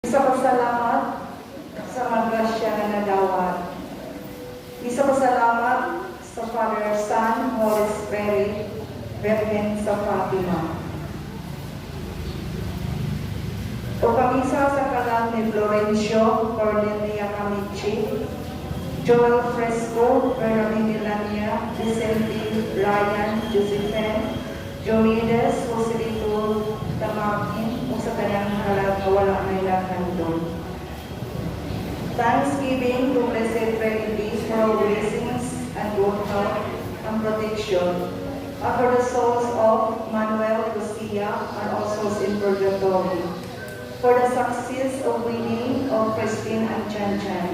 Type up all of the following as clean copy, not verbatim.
Misa pasalamat sa mga grasya nga nadawat. Misa pasalamat sa Father, Son, Holy Spirit, Birhen sa Fatima. O pamisa sa kalag ni Florencio Cornelia Camichi, Joel Fresco, Bernardine Melania, Vicente, Ryan, Josephine, Diomedes, Joselito, Tamakin, o sa tanang kalag nga wala nay naghandom. Thanksgiving to Blessed Trinity for all blessings and good health and protection. And for the souls of Manuel, Lucia, and all souls in purgatory. For the success of winning of Christine and Chan Chan.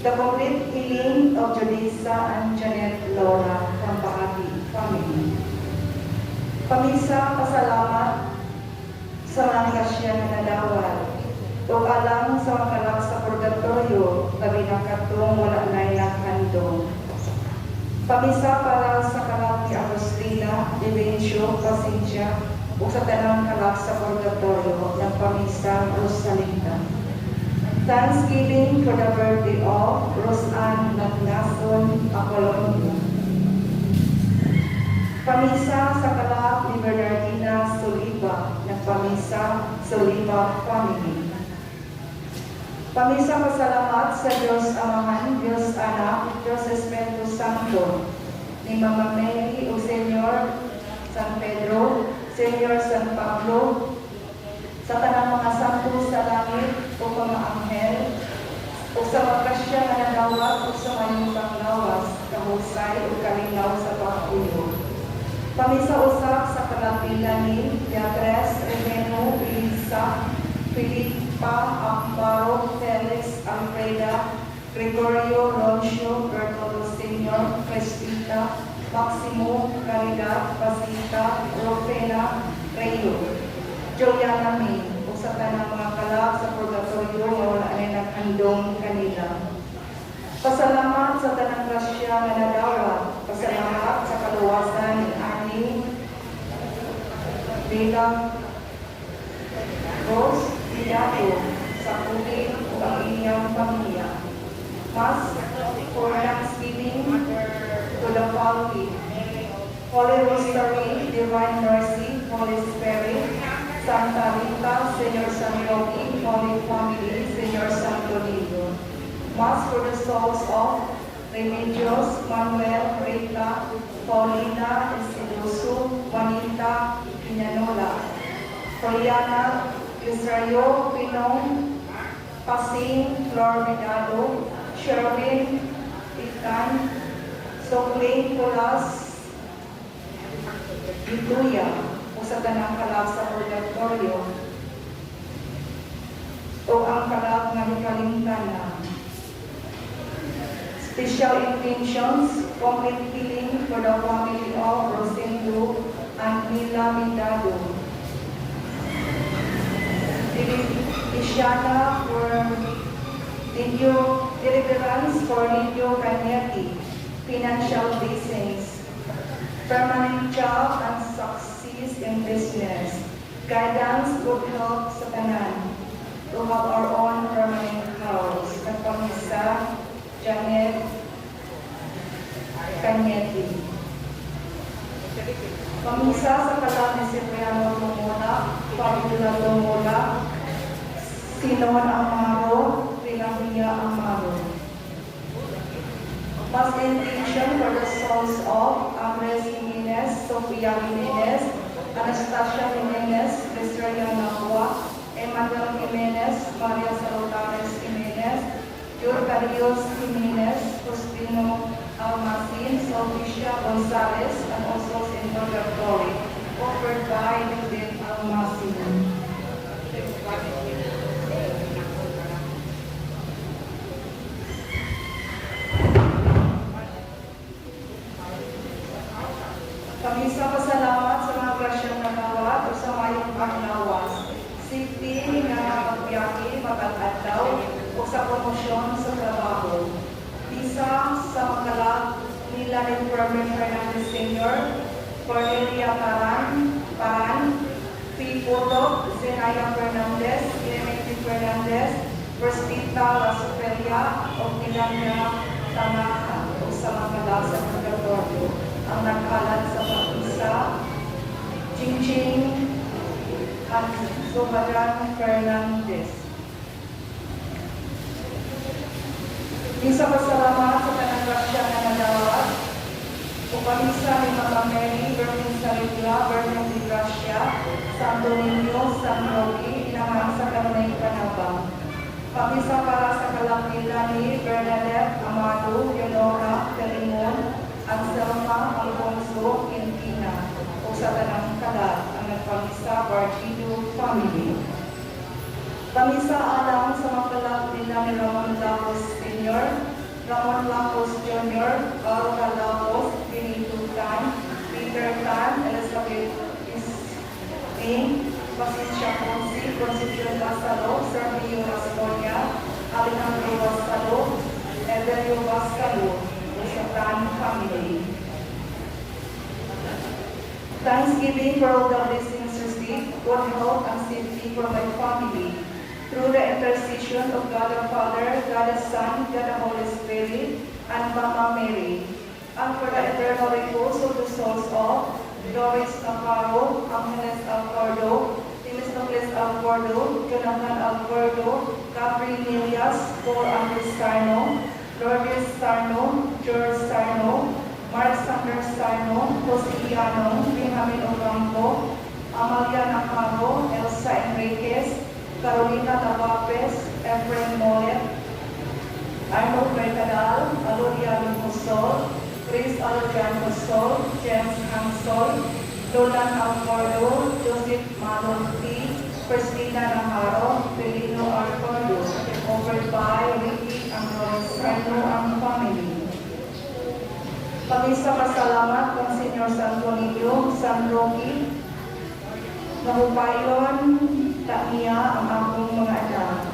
The complete healing of Judisa and Janet Laura from Bahati family. Pamisa pasalamat sa mga grasya nga nadawat ug alang sa mga kalag sa purgatorio, labi na katong wala nay naghandom. Pamisa para sa kalag ni Agustina, Vivencio, Pasensya, ug sa tanang kalag sa purgatorio ng Pamisa Rosalinda. Thanksgiving for the birthday of Roseanne Nagnason Apolonio. Pamisa sa kalag ni Bernardina Soliva ng Pamisa Soliva family. Pamisa pasalamat sa Diyos Amahan, Diyos Anak, Diyos Espiritu Santo, ni Mama Mary o Senyor San Pedro, Senyor San Pablo, sa tanang mga santo sa langit o mga anghel, o sa mga grasya nga nadawat o sa mayong panglawas, kahusay o kalinaw sa pagpuyo. Pamisa usab sa kalapila ni Beatriz, Regeno, Elisa, Felipa, Amparo, Felix, Alfreda, Gregorio, Roncio, Bertolo Sr., Cristita, Maximo, Caridad, Pasita, Rofena, Rayo, Juliana May, ug sa tanang mga kalag sa purgatorio nga wala na naghandom kanila. Pasalamat sa tanang grasya nga nadawat. Pasalamat sa kaluwasan ni Ani bilang Rose Pidato sa Kulit ug ang iyang pamilya. Mass for Thanksgiving to the following: Holy Rosary, Divine Mercy, Holy Spirit, Santa Rita, Señor San Roque, Holy Family, Señor Santo Niño. Mass for the souls of Remedios, Manuel, Rita, Paulina Esidoso, Juanita Piñanola, Floriana Israel, Pinong, Pasing, Flor Vidado, Sherwin, Ikan, Sokling, Pulas, Bituya, o sa tanang kalag sa purgatorio, o ang kalag nga hikalimtan na. Special intentions, complete healing for the family of Rosendo and Mila Mindado. Isiana for Ninyo, deliverance for Ninyo Cañete, financial blessings, permanent job and success in business, guidance, good health sa tanan, to have our own permanent house. Nagpamisa, Janet Cañete. Pamisa sa kalag ni Cipriano Tumula, Fabiola Tumula, Sinon Amaro, Pilahia Amaro. Mass intention for the souls of Andres Jimenez, Sofia Jimenez, Anastasia Jimenez, Victoria Nahua, Emmanuel Jimenez, Maria Salutares Jimenez, Rios Jimenez, Justino Almacin, Sofia Gonzalez, and also in Purgatory, offered by Judith Almacin. Pamisa pasalamat sa mga grasyang nadawat o sa mayong panglawas. Safety nga magbiyahe, matag-adlaw o sa promosyon sa trabaho. Misa sa makalag nila ni Fermin Fernandez Sr., Cornelia Paran, Paran, P. Putok, Zenaya Fernandez, Clemente. Rosita Rasupelia o Milania Tanaka o sa mga kalag sa Purgatorio ang naghalad sa pag-isa, Chingching Hanzobaran Fernandez. Misa pasalamat sa tanang grasya nga nadawat. O pamisa ni Mama Mary, Virgin sa Regla, Virgen de Gracia, Santo Niño, San Roque, Inahan sa kanunay panabang. Pamisa para sa kalag nila ni Bernadette Amado, Leonora, Felimon, Anselma, Alfonso, Quintina, o sa tanang kalag ang nagpamisa Bartido family. Pamisa alang sa mga kalag nila ni Ramon Lacos Sr., Ramon Lacos Jr., Olga Lacos, Benito Tan, Peter Tan, Elizabeth Ising, Patricia Ponce, Concepcion Basalo, Sergio Rasconia, Alejandro Basalo, Evelio Basalo, o sa Tan family. Thanksgiving for all the blessings received, good health and safety for my family. Through the intercession of God the Father, God the Son, God the Holy Spirit, and Mama Mary, and for the eternal repose of the souls of Doris Navarro, Angeles Alcordo, Themistocles Alcordo, Jonathan Alcordo, Gabriel Nilias, Paul Andres Sarno, Lourdes Sarno, George Sarno, Mark Sander Sarno, Joseliano, Benjamin Ocampo, Amalia Navarro, Elsa Enriquez, Carolina Lavapes, Efrem Molet, Arnold Mercadal, Alodia Josol, Chris Alojan Josol, James Hansol, Roland Alcordo, Joseph Malonti, Christina Navarro, Felino Alcordo, offered by Ricky Angelo Sarno ang family. Pamisa pasalamat kang Senyor Santo Niño, San Roque, nahupayon ta niya ang akong mga anak.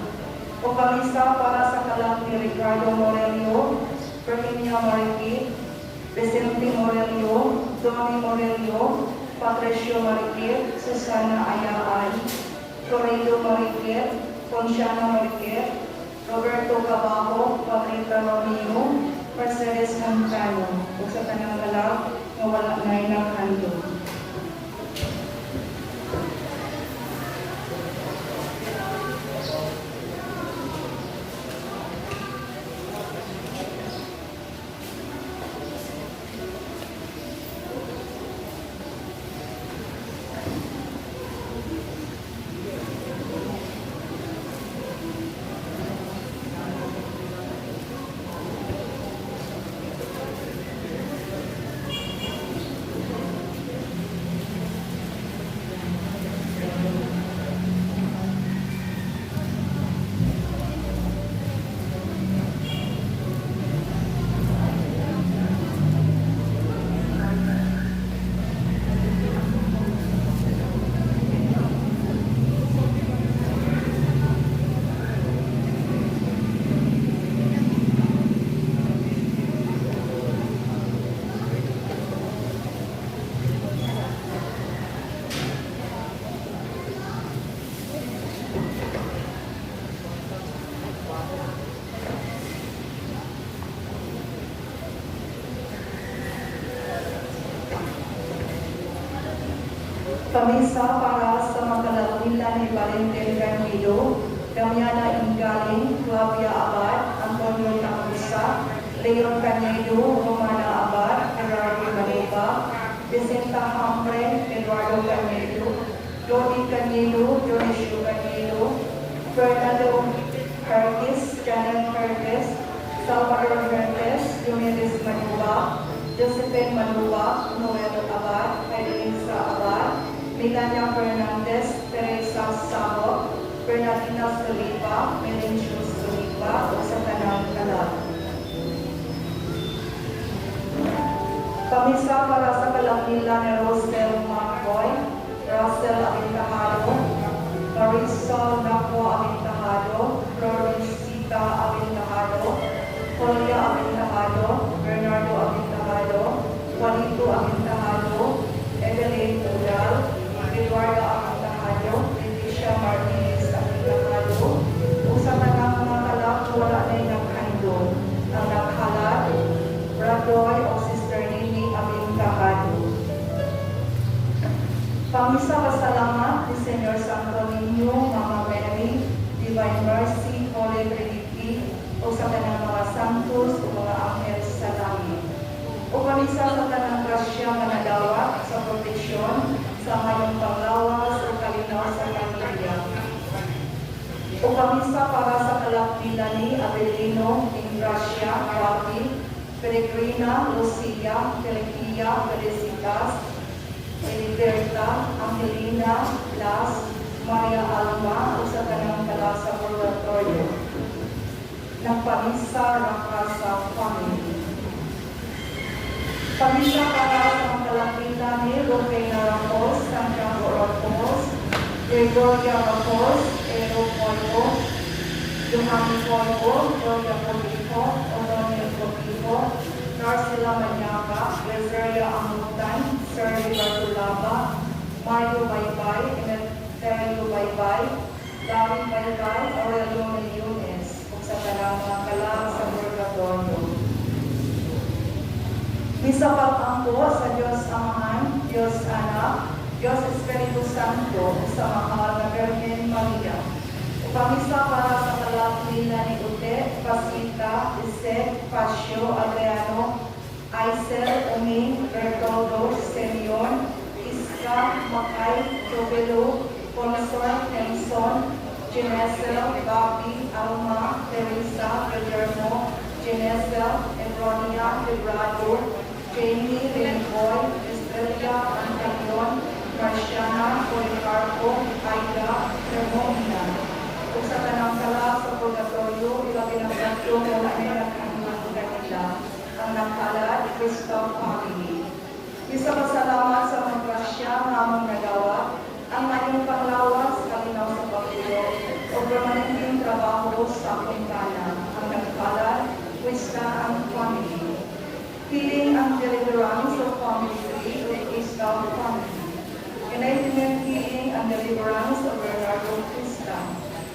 O pamisa para sa kalag ni Ricardo Morelio, Virginia Mariquit, Vicente Morelio, Donny Morelio, Patricio Mariquit, Susana Ayaan, Floredo Mariquit, Ponciano Mariquit, Roberto Cabajo, Pablita Romeo, Mercedes Montano, ug sa tanang kalag nga wala na'y naghandom. Pamisa para sa mga kalag nila ni Valentin Garnido, Damiana Ingaling, Flavia Abad, Antonio Tamusa, Leon Canedo, Romana Abad, Gerardo Maneva, Vicenta Humphrey, Eduardo Canedo, Dodi Canedo, Dionisio Canedo, Fernando Curtis, Janet Curtis, Salvador Hernandez, Diomedes Manuba, Josephine Manuba, Noel Abad, Edelisa Abad, Melania Fernandez, Teresa Sabo, Bernardina Solipa, Melencio Solipa, o sa tanang kalag. Pamisa para sa kalag nila ni Rosel McCoy, Russell Aventahado, Marisol Napo Aventahado, Florencita Aventahado, Julia Aventahado, Bernardo Aventahado, Juanito Aventahado, Evelyn Udal, Eduardo Aventahado, Leticia Martinez Aventahado, ug sa tanang mga kalag. O pamisa para sa kalakbila ni Abelino, Ingracia, Rafi, Peregrina, Lucia, Felicia, Felicitas, Eliberta, Angelina, Blas, Maria Alma, o sa tanang kalag sa purgatorio. Nagpamisa Rakasa family. Pamisa para sa mga kalakbila ni Rufina Ramos, Santiago Ramos, Gregoria Ramos, Ero Polvo, Johanny Polvo, Gloria Polico, O'Donnell Cotijo, Narcila Manyaga, Rosaria Amutan, Sergio Bartolaba, Mario Baybay, Emeterio Baybay, David Baybay, Aurelio Meliones, ug sa tanang mga kalag sa purgatorio. Misa pag-ampo sa Diyos Amahan, Diyos Anak, Diyos Espiritu Santo, sa Mahal na Birhen Maria. Upamisa para sa kalakbila ni Ute, Pasita, Isek, Pasio, Adriano, Aisel, Uming, Bertoldo, Simeon, Iska, Makay, Jobelo, Consor, Henson, Ginesel, Bobby, Alma, Teresa, Guillermo, Ginesel, Ebronia, Librado, Jamie, Lincoy, Estrella, Antanion, Marciana, Policarpo, Aida, Hermomina. Ug sa tanang kalag sa purgatorio, ilabi ng tatlo wala na naghandong kanila, ang naghalad, Cristo family. Isa pasalamat sa mga grasya nga among nagawa, ang mayong panglawas, kalinaw sa pagpuyo, o permanenteng trabaho sa Quintana, ang naghalad, Krista ang family. Healing and deliverance of family tree of Krista family. Enlightenment, healing, and deliverance of Bernardo Krista.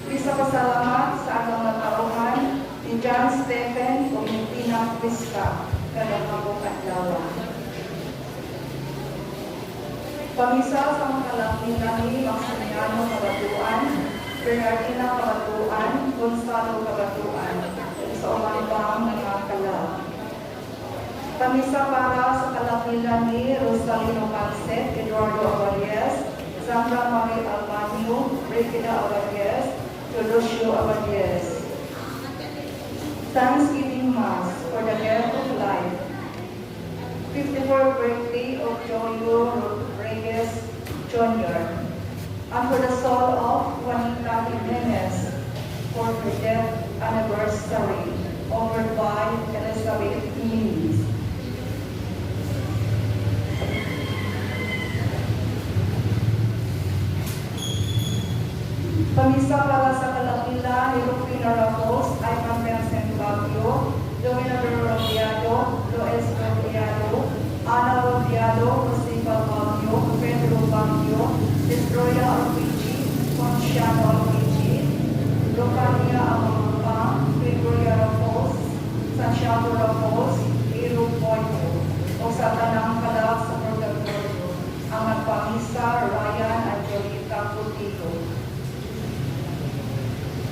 Isa pasalamat sa among natauhan ni John Stephen o ni Tina Krista, kada habong adlaw. Pamisa sa mga kalakbila ni Maximiano Kabatuan, Bernardina Kabatuan, Gonzalo Kabatuan, sa umanibang mga kalag. Pamisa para sa kalakbila ni Rosalino Pancet, Eduardo Abadies, Sandra Marie Albanio, Brigida Abadies, Teodosio Abadies. Thanksgiving Mass for the gift of life. 54th birthday of Joyo Rodriguez Jr. And for the soul of Juanita Jimenez for her death anniversary, offered by Elizabeth Means. Pamisa para sa kalakila ni Rufino Ramos, Ivan Vincent Baguio, Domina Robiado, Loes Robiado, Ana Robiado, Josefa Baguio, Pedro Baguio, Destroya Alpici, Ponciano Alpici, Locania Amampa, Gregoria Ramos, Santiago Ramos, Iro Poyo, o sa tanang kalag sa purgatorio, ang nagpamisa Ryan at Jolita Cutico.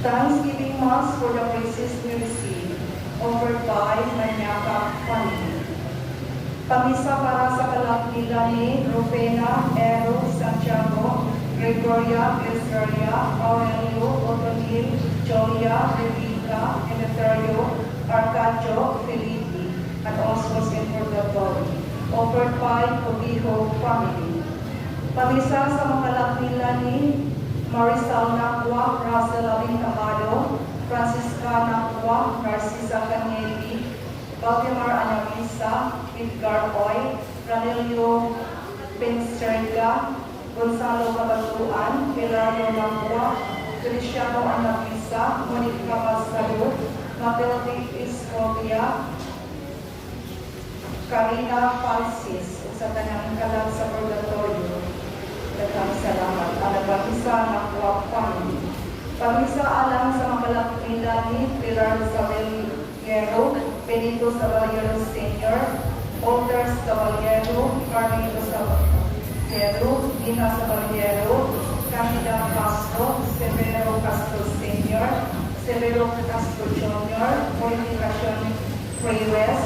Thanksgiving Mass for the graces we receive, offered by Manyaka family. Pamisa para sa kalakbila ni Rufena, Ero, Santiago, Gregoria, Estrella, Aurelio, Otoniel, Julia, Rebecca, Eleuterio, Arcadio, Felipe, and also in Purgatory, offered by Cobijo family. Pamisa sa mga kalakbila ni Marisol Nakwa, Russell Abincamado, Francisca Nakwa, Narcisa Cañete, Valdemar Anamisa, Edgar Oy, Ranelio Penserga, Gonzalo Cabatuan, Gerardo Nakwa, Feliciano Anamisa, Monica Basalo, Matilde Escobia, Karina Falsis, ug sa tanang kalag sa purgatorio. Daghang salamat. Ang nagpamisa Nakwa family. Pamisa alang sa mga kalakbila ni Pilar Caballero, Benito Caballero Sr., Walter Caballero, Carmelo Caballero, Gina Caballero, Candida Castro, Severo Castro Sr., Severo Castro Jr., Purificacion Reyes,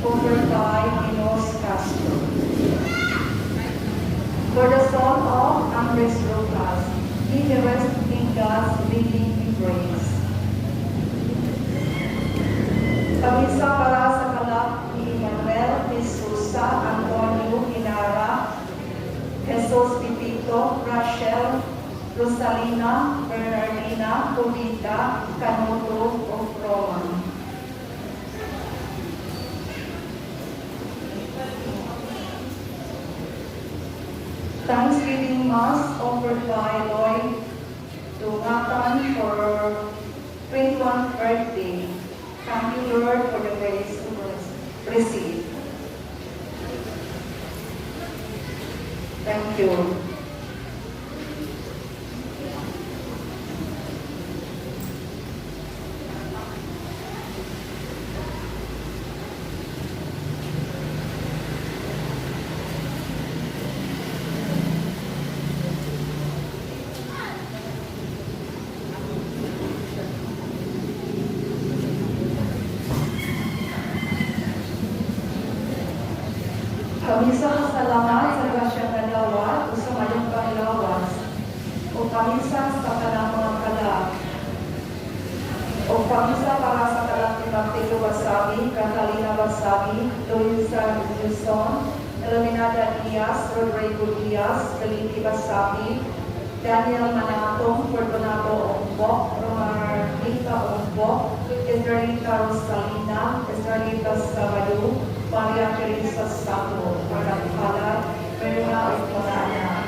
offered by Minos Castro. For the soul of Andres Lucas, he rest in God's living. Jovita Canuto of Roma. Thanksgiving Mass offered by Lloyd Dungatan for 21st birthday. Thank you, Lord, for the grace to receive. Thank you. Pamisa salamat sa grasya nga dawat o sa mayong panglawas o pamisa sa kanang mga kala o pamisa para sa kalang ni Martelo Basabi, Catalina Basabi, Luisa Wilson, Eliminada Diaz, Rodrigo Diaz, Felipe Basabi, Daniel Manatong, Fortunato Ombok, Romarita Ombok, Estrelita Rosalina, Estrelita Sabado, Maria Teresa Sato, Paragpalad, Berna ug mga anak.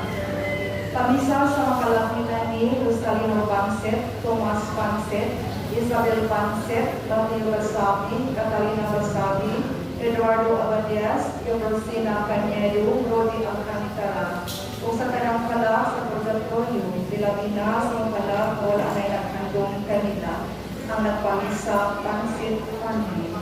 Pamisa sa makalakinan ni Rosalino Panset, Tomas Panset, Isabel Panset, Mateo Basabi, Catalina Basabi, Eduardo Abadias, Eufrosina Cañedo, Rodi Alcantara. O sa kanang pala sa purgatorio, Dilabina sa mga pala, wala na naghandong kanila, ang nagpamisa Pansit Family.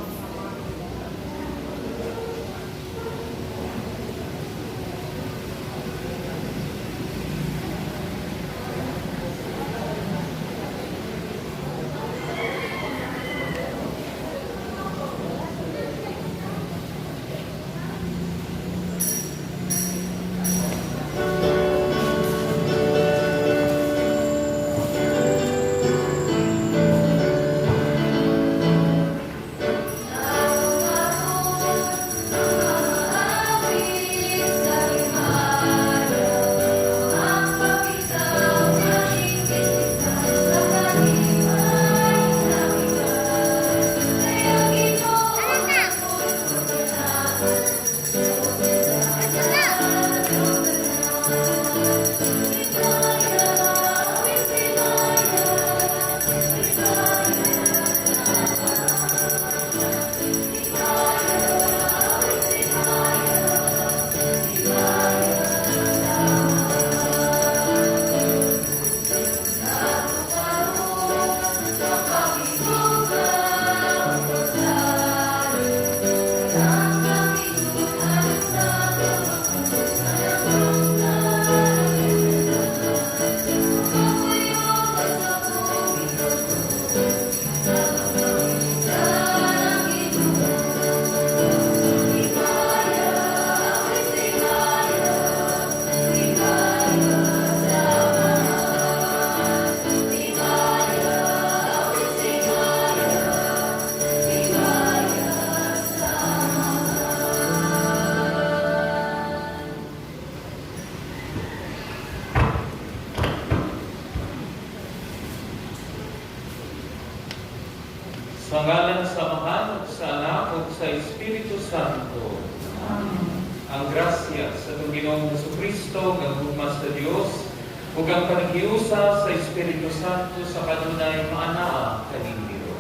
Sa ngalan sa Amahan, ug sa Anak, ug sa Espiritu Santo. Amen. Ang grasya sa atong Ginoong Kristo, ang gugma sa Dios, ug ang panaghiusa sa Espiritu Santo sa kanunay maanaa kaninyo.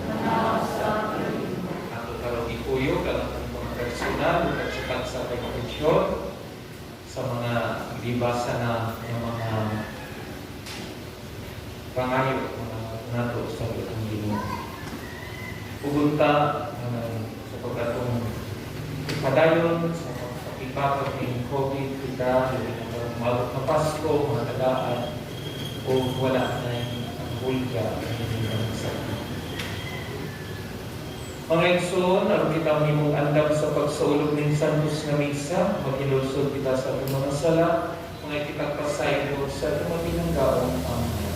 Ato karong ikuyog ang atong mga personal ug at sa pagpensyon sa mga gibasa na ng mga pangayo mga nato sa atong Ginoo. Ug unta sa pag-atong padayon sa pagpakipapag ng COVID kita, labi na karong moabot na Pasko, mga tagaan, o wala na ang hulga ang sakit. Mga igsoon, aron kita mahimong andam sa pagsaulog ning Santos nga Misa, maghinulsol kita sa atong mga sala, mga kitang pasaylo sa atong mga binanggaong. Amen.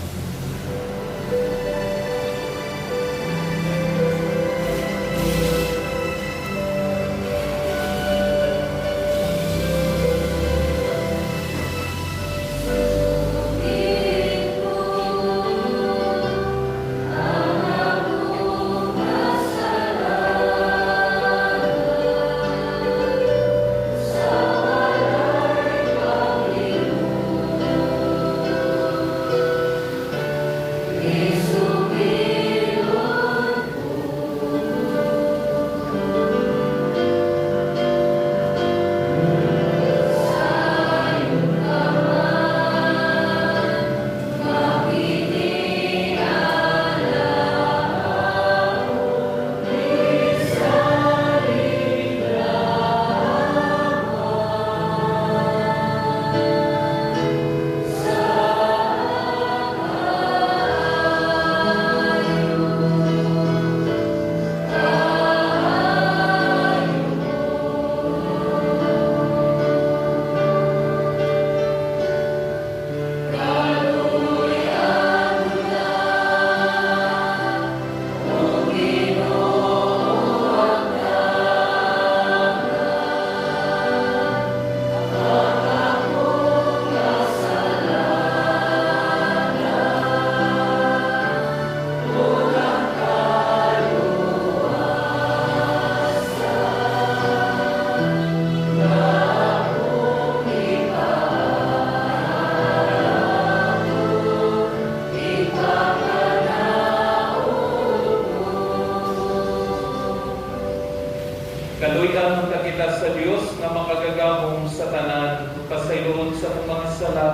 kita sa Dios nga makagagahom sa tanan, pasayloon sa atong mga sala,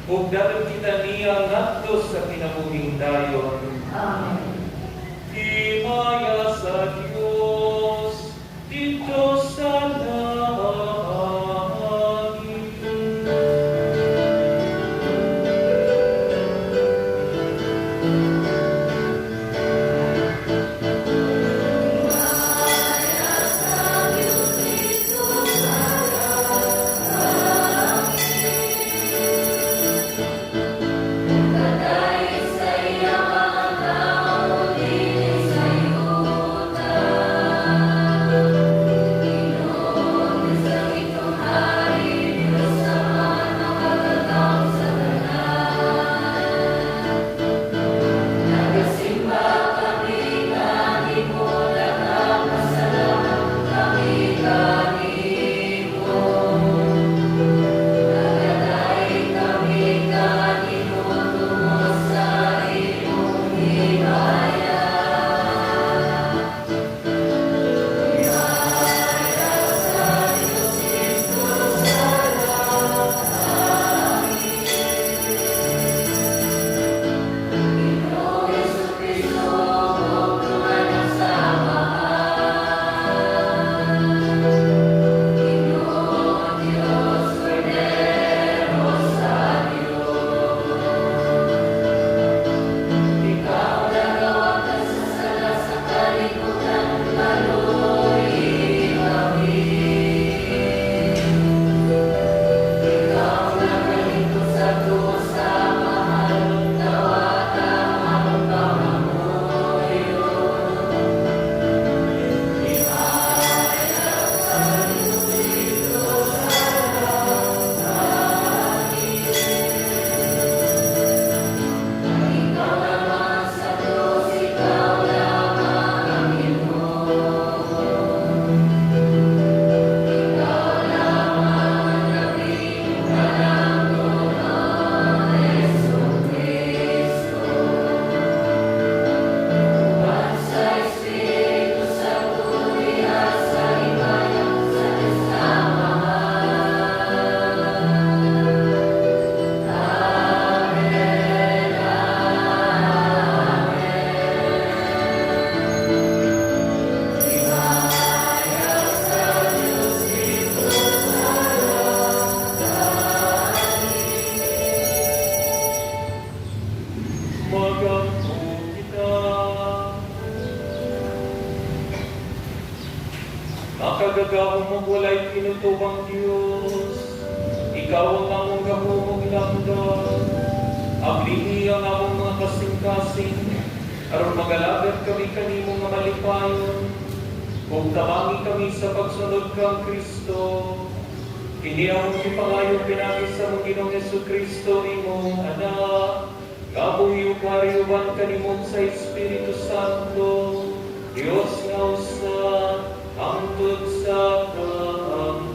ug dalan kita niya ngadto sa kinabuhing dayon. Amen. Himaya sa Dios didto sa langit. Magampo kita. Makagagahom ug walay kinutobang Dios, ikaw ang among gahom ug hinungdan. Ablihi ang among mga kasing-kasing, aron magalagad kami kanimo nga malipayon, ug tabangi kami sa pagsunod kang Kristo. Kini among gipangayo pinaagi sa among Ginoong Hesukristo, imong Anak, nga buhi ug hari uban kanimo sa Espiritu Santo, Dios nga usa, hangtod sa kahangturan.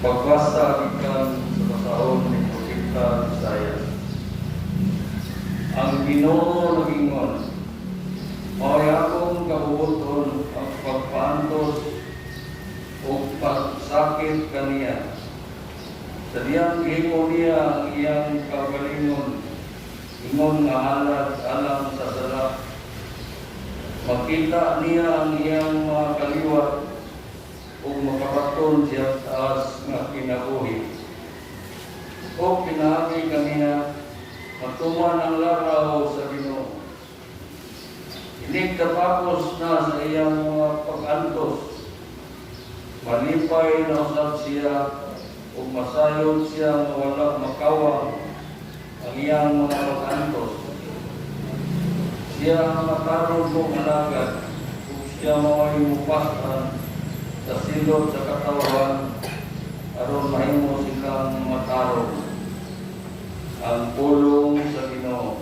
Pagbasa gikan sa basahon ni Propeta Isaias. Ang Ginoo nag-ingon, "Mao'y akong kabuoton ang pagpaantos ug pagsakit kaniya. Sa diyang gihimo niya ang iyang kaugalingon ingon nga halad alang sa sala. Makita niya ang iyang mga kaliwat ug makabaton siya taas nga kinabuhi. O pinaagi kaniya matuman ang laraw sa Ginoo. Inig katapos na sa iyang mga pag-antos, malipay na usab siya ug masayod siya nga wala makawang ang iyang mga pag-antos. Siya ang matarong kong alagad ug siya mao'y mupas-an sa silot sa katawhan aron mahimo silang matarong." Ang pulong sa Ginoo.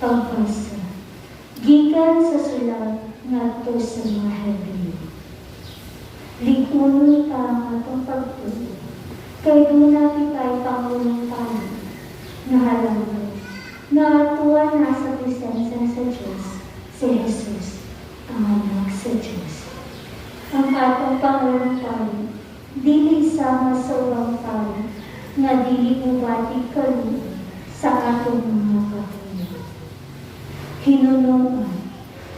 Pagbasa gikan sa sulat ngadto sa mga Hebreo. Lig-unon ta ang atong pagtuo, kay duna kitay pangulong pari nga halangdon, nga atuwa na sa presensya sa Dios, si Jesus, ang Anak sa Dios. Ang atong pangulong pari, dili sama sa ubang pari, nga dili mobati kaluoy sa atong mga kahulog. Hinunoan,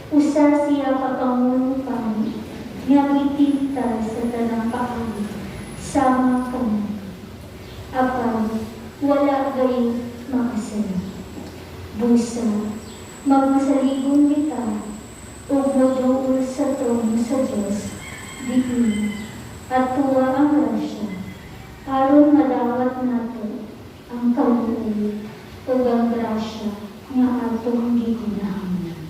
usa siya ka pangulong pari nga gitintal sa tanang paagi sama kami. Apan wala gayud makasala. Busa, magmasaligon kita ug moduol sa trono sa Dios diin atuwa ang grasya aron madawat nato ang kaluoy ug ang grasya nga atong gikinahanglan.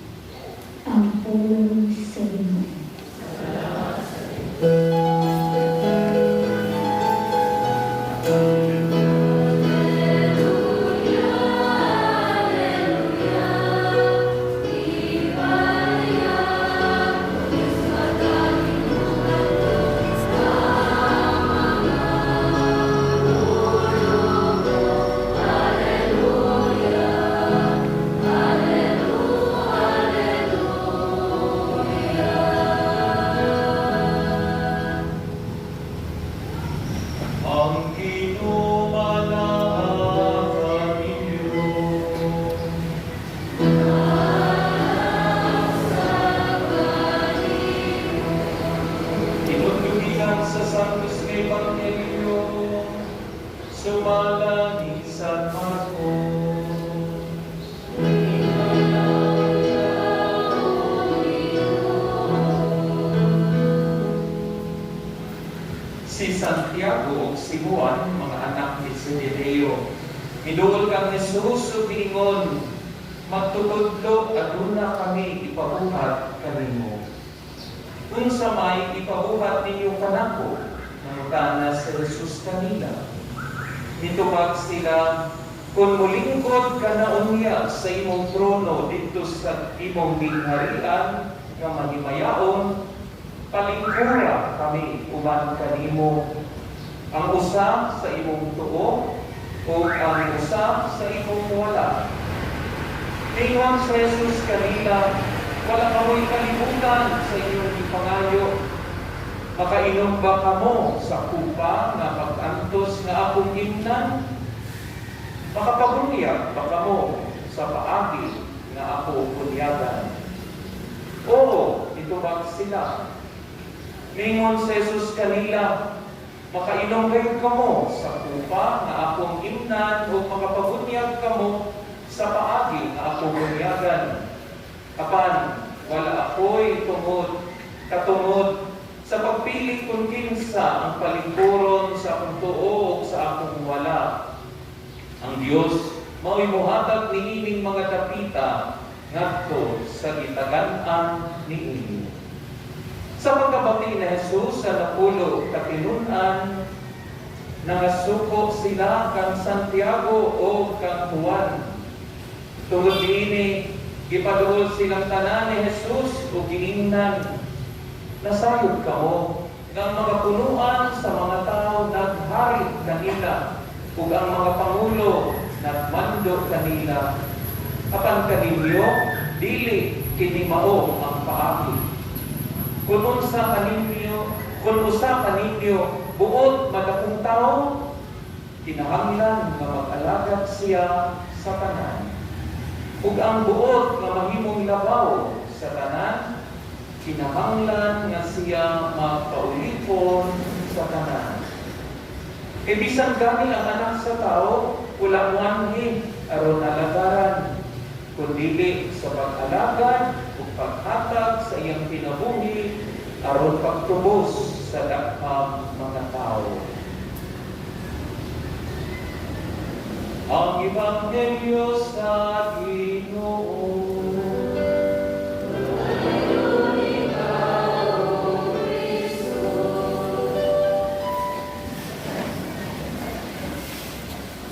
Ang pulong sa Ginoo. Ang Ginoo manaa kaninyo. Hinumdum gikan sa Santos nga Ebanghelyo sumala ni San Marcos. Si Santiago ug si Juan, mga anak ni Zebedeo, miduol kang Jesus ug miingon, "Magtutudlo, aduna kami ipabuhat kanimo." "Unsa may ipabuhat ninyo kanako?" nangutana si Jesus kanila. Nitubag sila, "Kung mulingkod ka na unya sa imong trono didto sa imong gingharian nga mahimayaon, palingkura kami uban kanimo, ang usa sa imong tuo o ang usa sa imong wala." Ningon si Jesus kanila, "Wala kamoy kalibutan sa inyong gipangayo. Makainom ba kamo sa kupa nga pag-antos nga akong imnan? Makapabunyag ba kamo sa paagi nga ako bunyagan?" "Oo," nitubag sila. Ningon si Jesus kanila, "Makainom gayud kamo sa kupa nga akong imnan o makapabunyag kamo sa paagi nga ako bunyagan. Apan wala ako'y tungod katungod sa pagpili kung kinsa ang palingkuron sa akong tuo o sa akong wala. Ang Dios mao'y mohatag niining mga dapita ngadto sa gitagan-an niini." Sa pagkabati ni Jesus sa napulo ka tinun-an, nangasuko sila kang Santiago o kang Juan. Tungod niini, gipaduol silang tanan ni Jesus ug giingnan, "Nasayod kamo nga ang mga punuan sa mga tao naghari kanila ug ang mga pangulo nagmando kanila. Apan kaninyo, dili kini mao ang paagi. Kung usa kaninyo buot madakong tawo, kinahanglan nga mag-alagad siya sa tanan. Ug ang buot nga mahimong labaw sa tanan, kinahanglan nga siya magpaulipon sa tanan. Kay bisan gani ang Anak sa Tao, wala moanhi aron alagaran, kundili sa pag-alagad ug paghatag sa iyang kinabuhi aron pagtubos sa daghang mga tao." Ang Ebanghelyo sa Ginoo.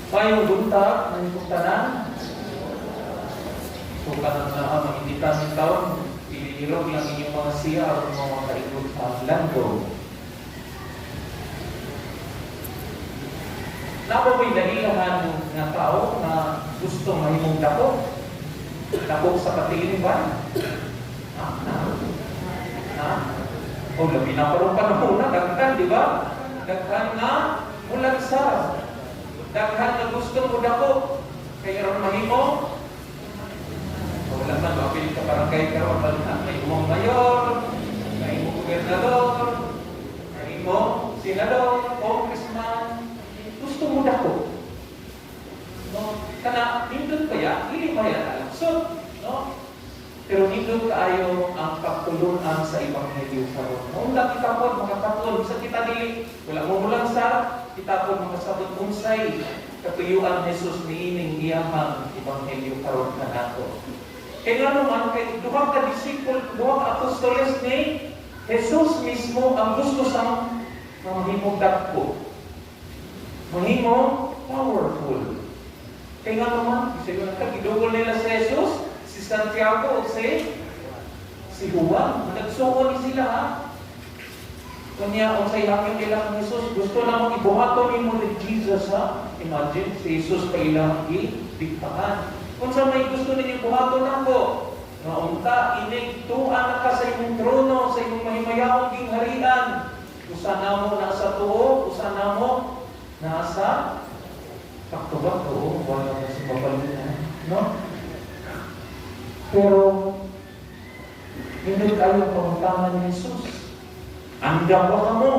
Maayong buntag ng tanan. So kanang naa mainitan ni taon, ilirog lang inyong mga siya aron mga makaigot sa landong. Naa ba mo'y nailahan nga tao na gusto mahimong dako? Dako sa katilingban? Ha? Na? Ha? O, labi na parang panahon na, daghan, di ba? Daghan nga mulansar. Daghan na gusto mo dako. Kaya ron mahimo, wala man, mapili ka barangay karon, balikan may imong mayor, may imong gobernador, may imong senador, congressman, gusto mo dako. No? Kana, nindot pa ya, dili pa ya so, no? Pero nindot kaayo ang pagtulunan sa ebanghelyo karon. Maunta kita pod makakatuon sa kita dili wala mo mulang sa kita pod makasabot unsay katuyuan ni Jesus niining iyahang ebanghelyo karon kanato. Kay ngano man kay duha ka disciple, duha ka apostoles ni Jesus mismo ang gusto sa mahimong dagko. Mahimong powerful. Kay ngano man, siguro ka gidugol nila si Jesus, si Santiago o si Juan. Nagsuko ni sila ha. Kunya unsay hangyo nila kang Jesus, gusto na mong ibuhaton nimo ni Jesus ha. Imagine si Jesus pa ilang gidiktahan. Unsa may gusto ninyo buhaton nako? Nga unta inig tuan na ka sa imong trono, sa imong mahimayaong gingharian. Usa namo nasa tuo, usa namo nasa sakto ba tuo, wala na sa babalina, no? Pero nindot kayo ang pangutana ni Jesus. Andam ba kamo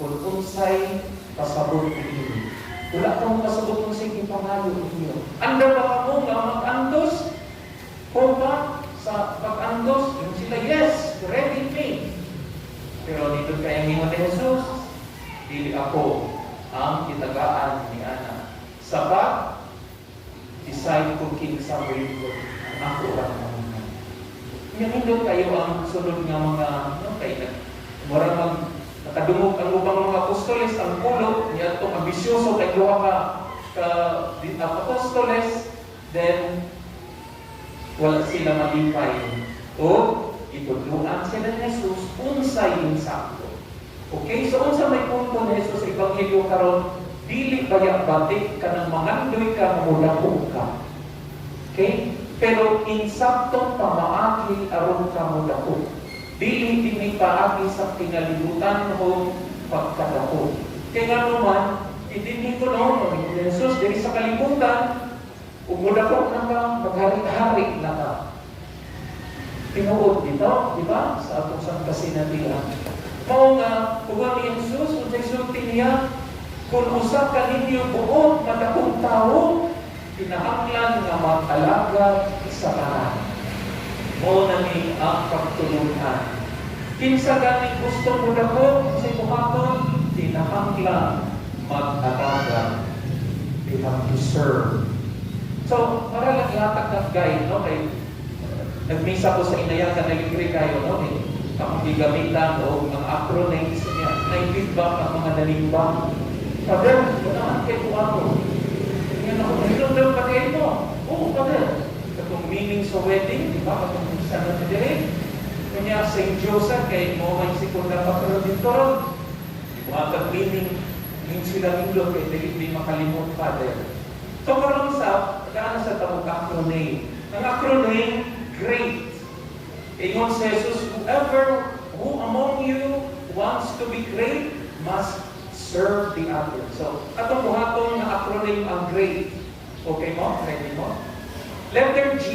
kung unsay pasabot ninyo? Wala kamo kasabot unsay gipangayo ninyo. Andam ba kamo nga mag-antos? Kung ba sa pag-antos, yung sila, "Yes, ready me." Pero dito kay ang ingon ni Jesus, "Dili ako ang kitagaan ni Ana. Sa pag decide kung kinsa mo yun, ang ako lang ang Nga nindot kayo ang sunod nga mga no kay nag mura mag nakadungog ang ubang mga apostoles ang pulo niadtong ambisyoso kay duha ka ka di, apostoles, then wala sila malipay o itudluan sila ni Jesus unsay insakto. Okay, so unsa may punto ni Jesus sa ebanghelyo karon? Dili baya batik kanang mangandoy ka mamudako ka. Okay? Pero insaktong pamaagi aron ka modako. Dili dinhi paagi sa kinalibutan o pagkadako. Kay nga naman, idinhi ko no, ni Jesus diri sa kalibutan, ug modako na ka, maghari-hari na ka. Tinuod dito, di ba? Sa atong sangkasinatian. Mao nga, uban ni Jesus, unsay sulti niya, kung usa ka ninyo buot madakong tao, kinahanglan nga mag-alagad sa tanan. Mao na ni ang pagtulunan. Kinsa gani gusto mo dako sa buhaton, kinahanglan mag-alagad. They have to serve. So, para lang ihatag ng guide, no? Kay, nagmisa ko sa Inayagan na libre kayo, no? Eh, akong gigamitan o mga acronyms niya, na-feedback ang mga nalimbang. "Father, ganahan kay ko ako. Yan ako, nahinumdum pa kayo mo." "Oo, Father." Katong meaning sa wedding, di ba? Katong sa na dire. Kanya St. Joseph, kay mo may sekunda pa pero dito ron. Di ba kag meaning, mean sila nindot kay dili may makalimot, Father. So karon sa tagaan sa tawag acronym. Ang acronym, GREAT. Ingon si Jesus, "Whoever, who among you wants to be great, must serve the other." So, atong buhaton nga acronym ang GREAT. Okay mo? Ready mo? Letter G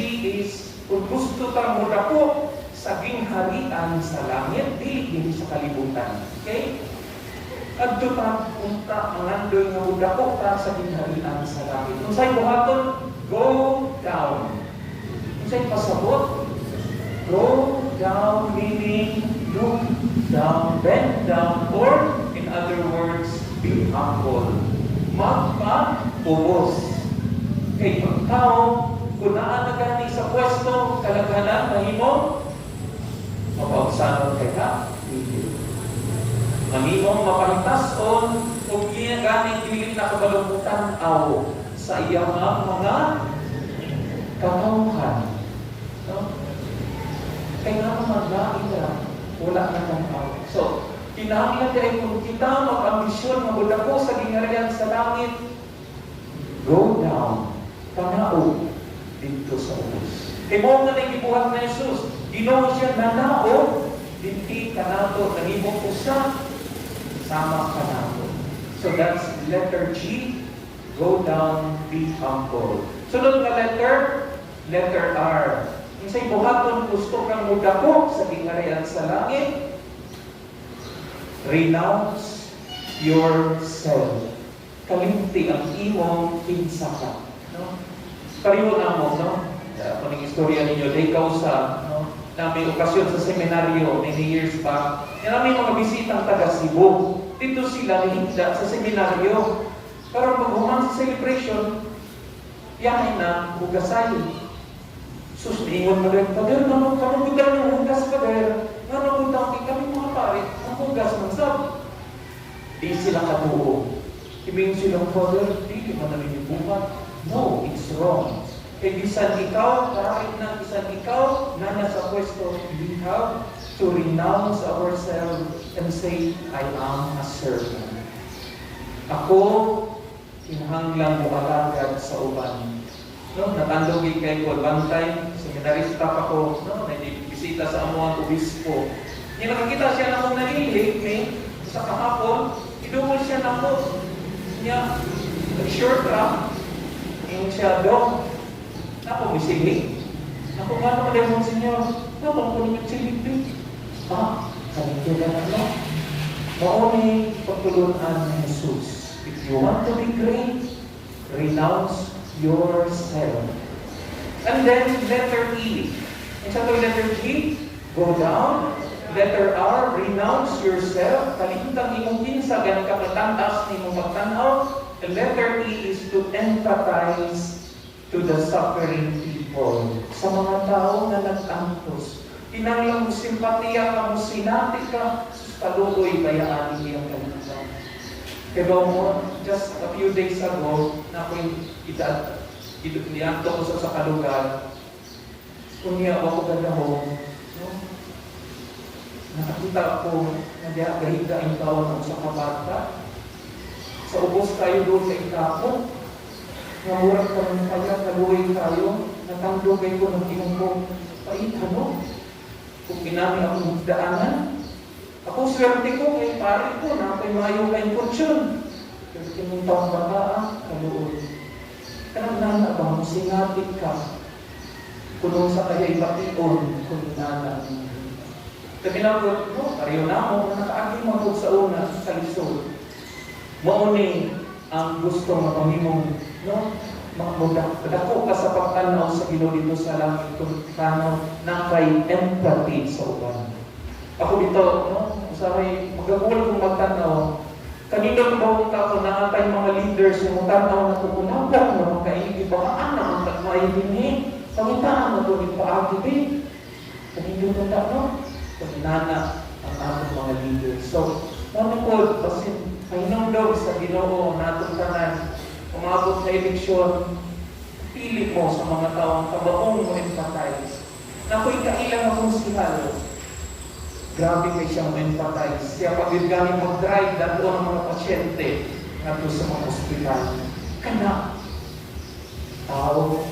is, kung gusto ta mo dako sa gingharian sa langit, dili dinhi sa kalibutan. Okay? Adto ta unta mangandoy nga mudako ta sa gingharian sa langit. Unsay buhaton? Go down. Unsay pasabot? Go down meaning look down, bend down, or in other words, be humble. Magpa-ubos. Kay pagtao, kung naa na gani sa pwesto, kalaghanan, mahimo, mapaugsanon kay ka. Mahimong mapahitason, ug iya gani dili na kabalumutan aw sa iyang mga katawhan. Kaya nga naman lain na, wala na tanaw. So, kinahanglan dahil kung kita mag-ambisyon nga mudako sa gingharian sa langit, go down, panaog didto sa ubos. Kay mao nga nang gibuhat ni Jesus, Ginoo siya nanaog dinhi kanato, nahimo usa sama kanato. So that's letter G, go down, be humble. Sunod nga letter, letter R. Unsay buhaton gusto kang mudako sa gingharian sa langit? Renounce yourself. Kalimti ang imong kinsa ka. No? Pareho na mo, no? Ako ning istorya ninyo, day kausa, no? Na may okasyon sa seminaryo many years back. Yan may mga bisitang taga Cebu. Dito sila nihigda sa seminaryo. Pero pag human sa celebration, yahay na hugasay. Sus, niingon mo rin, "Father, naman kanugutan yung hugas, Father. Nga nagutan kami mga pare, ang hugas man sab." Di sila katuo. Ibig silang, "Father, di man namin ibuhat." No, it's wrong. Kay bisan ikaw, kahit na bisan ikaw, na nasa pwesto, we have to renounce ourselves and say, "I am a servant." Ako, kinahanglan mo alagad sa uban. No, natandog kay ko one time, seminarista pa ko, no, bisita sa amuang obispo. Niya nakakita siya na akong nanilhig, may sa kahapon, idungol siya nako. Niya, nag-short ra, ingon siya, "Dok, nako misilhig." "Ako nga naman dahil, Monsignor, nako ko ninyo silhig din." Ah, kanito na no? Mao ni pagtulunan ni Jesus. If you want to be great, renounce yourself. And then, letter E. Ang sa to letter G, go down. Letter R, renounce yourself. Kalimtang imong kinsa, ganing ka katantas ni imong pagtanaw. And letter E is to empathize to the suffering people. Sa mga tao na nag-antos. Kinahanglan mo simpatiya ka, mo sinati ka, sus, kaluoy bayaan iyang kalimtan. Kaya mo, just a few days ago, na ako'y edad, niadto ko sa kalugar, unya ako gadahom, no? Nakakita ko nga diha gahigda ang taon sa kabata. Sa ubos kayo doon sa ikapot, nga murag ka ng kaya, kaluoy kayo, natandog kay ko ng ingon ko, pait ano? Kung inami akong daanan, ako swerte ko kay pare ko, na ako'y maayo kay fortune. Pero kining taong bata, ah, kaluoy. Kanang nana ba mo, sinapit ka, kuno sa kaya ibation, kung nana. Kami lang no, pareho na mo, nakaagi mo sa una, sa lisod. Mao ni ang gusto nga mamimong, no? Dako ka sa pagtanaw sa Ginoo dito sa langit kung tanaw na kay empathy sa uban. Ako dito, no, usahay magagul kong magtanaw. Kanino ba kung ako naatay mga leaders yung tanaw na ko kunapok na makaigi baka ana ang tagmay dinhi. Pangitaan na to ni paagi di. Kanino na no? Nana ang atong mga leaders. So, mo ko basin pahinumdom sa Ginoo natong tanan, umabot sa eleksyon, pili mo sa mga taong kabaong mo empathize. Nakoy kailang akong sihal. Grabe kay siyang mo empathize. Siya pag gani mag-drive dato ang mga pasyente ngadto sa mga ospital. Kana tao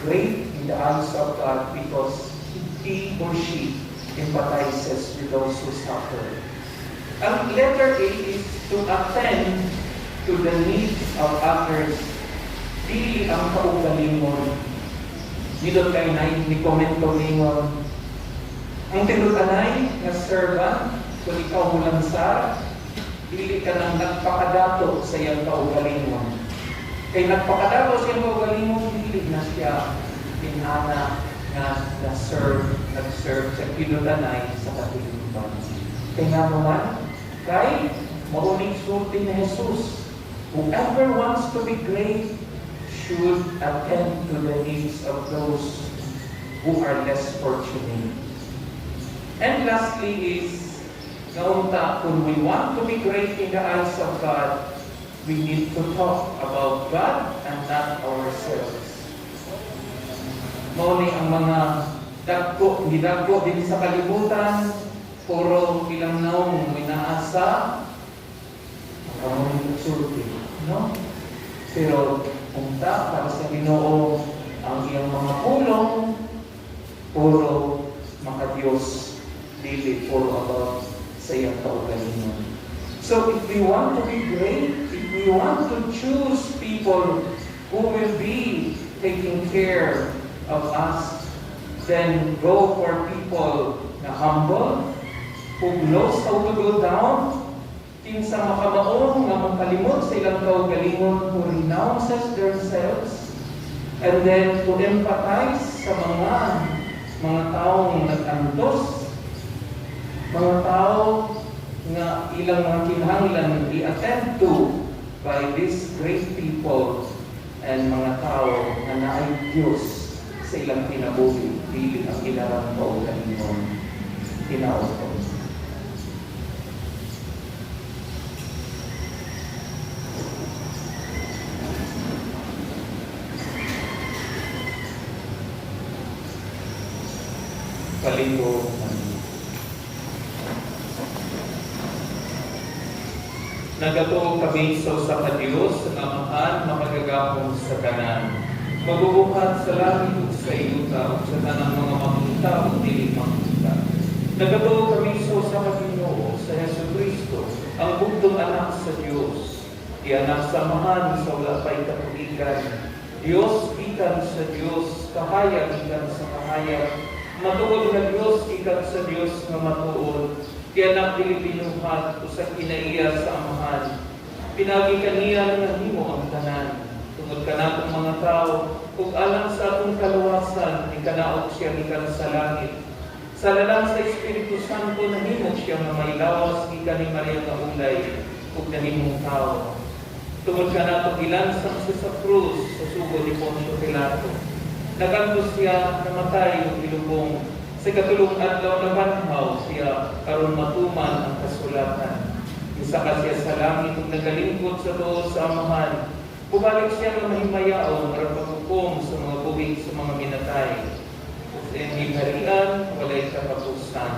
great in the eyes of God because he or she empathizes with those who suffer. Ang letter A is to attend to the needs of others. Dili ang kaugalingon. Nindot kay nay ni komento ningon. Ang tinutanay nga servant, kung ikaw mo lansar, dili ka nang nagpakadato sa iyang kaugalingon. Kay nagpakadato sa iyang kaugalingon, dili na siya kinana nga na-serve, nag-serve sa tinutanay sa katiluban. Kay nga naman, kay mauning sulti ni Jesus, whoever wants to be great should attend to the needs of those who are less fortunate. And lastly is, ngaunta, kung we want to be great in the eyes of God, we need to talk about God and not ourselves. Mao ni ang mga Dagko, gidagko din sa kalibutan, puro ilang naong naa sa ang sulti, no? Pero unta para sa Ginoo ang iyang mga pulong puro makadiyos, dili puro about sa iyang kaugalingon. So if we want to be great, if we want to choose people who will be taking care of us, then go for people na humble, who knows how to go down, kinsa makamaon nga makalimot sa ilang kaugalingon, who renounces themselves, and then to empathize sa mga taong nag-antos, mga tao nga ilang mga kinahanglan i-attend to by these great people and mga tao nga naay Diyos sa ilang kinabuhi, dili ang ilang kaugalingon hinaot. Palinggo kami. Nagatuo kami sa usa ka Dios nga Amahan, makagagahom sa tanan, magbubuhat sa langit ug sa yuta ug sa tanang mga makita ug dili makita. Nagatuo kami sa usa ka Ginoo, sa Jesu Kristo, ang bugtong anak sa Dios, gianak sa Amahan sa wala pa'y katuigan. Dios gikan sa Dios, kahayag gikan sa kahayag, matuod nga Dios gikan sa Dios nga matuod, gianak, dili binuhat, usa kinaiya sa Amahan. Pinaagi kaniya nahimo ang tanan. Tungod kanatong mga tao ug alang sa atong kaluwasan, nikanaog siya gikan sa langit. Sa lalang sa Espiritu Santo, nahimo siya nga may lawas gikan ni Maria nga ulay ug nahimong tao. Tungod kanato, gilansang siya sa krus sa sugod ni Poncio Pilato. Nagantos siya, namatay ug gilubong. Sa ikatulong adlaw, nabanhaw siya aron matuman ang kasulatan. Misaka siya sa langit ug nagalingkod sa tuo sa Amahan. Bumalik siya ng mahimayaon aron paghukom sa mga buhi, sa mga minatay. Ug sa iyang gingharian walay katapusan.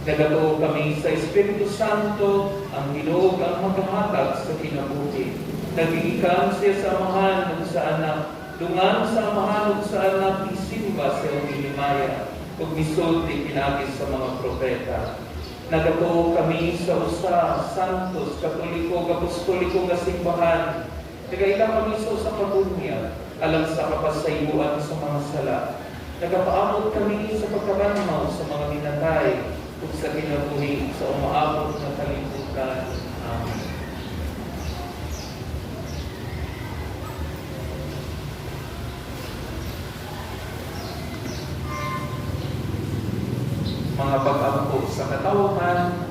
Nagatuo kami sa Espiritu Santo, ang Ginoo ang maghahatag sa kinabuhi. Nagigikan siya sa Amahan ug sa Anak, dungan sa Amahan ug sa Anak, isimba sa iyang gihimaya ug misulti pinaagi sa mga propeta. Nagatuo kami sa usa, Santos, Katoliko, Apostoliko nga simbahan. Nagaila kami sa usa ka bunyag alang sa kapasayloan sa mga sala. Nagapaamot kami sa pagkabanhaw sa mga minatay ug sa kinabuhi sa umaabot na kalibutan. Amen. Mga pag-ampo sa katawhan.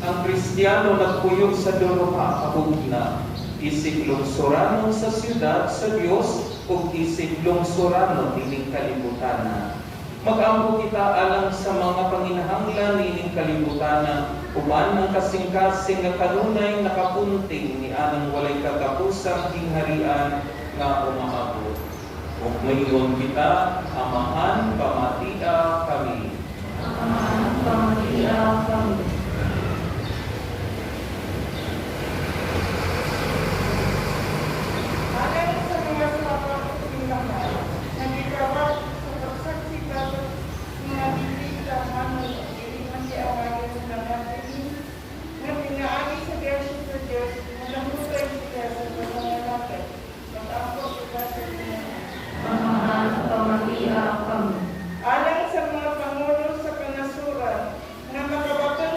Ang Kristiyano nagpuyo sa duha ka hugna, isip lungsuranon sa siyudad sa Dios ug isip lungsuranon nining kalibutana. Mag-ampo kita alang sa mga panginahanglan nining kalibutana uban ang kasing-kasing nga kanunay nakapunting ni anang walay katapusang gingharian nga umaabot. Ug moingon kita, Amahan, pamatia kami. Amahan, pamatia kami. Alang sa mga sabak sa simbahan, nagitawag sa pagsaksi batok mga dili tamanon o dili man giawayan sa nabatihin, nga pinaagi sa grasya sa Diyos, nagahukay sila sa pangangalakad. Mag-ampo kita sa Ginoo. Amahan, pamatia kami. Alang sa mga pangulo sa kanasuran, na makabaton.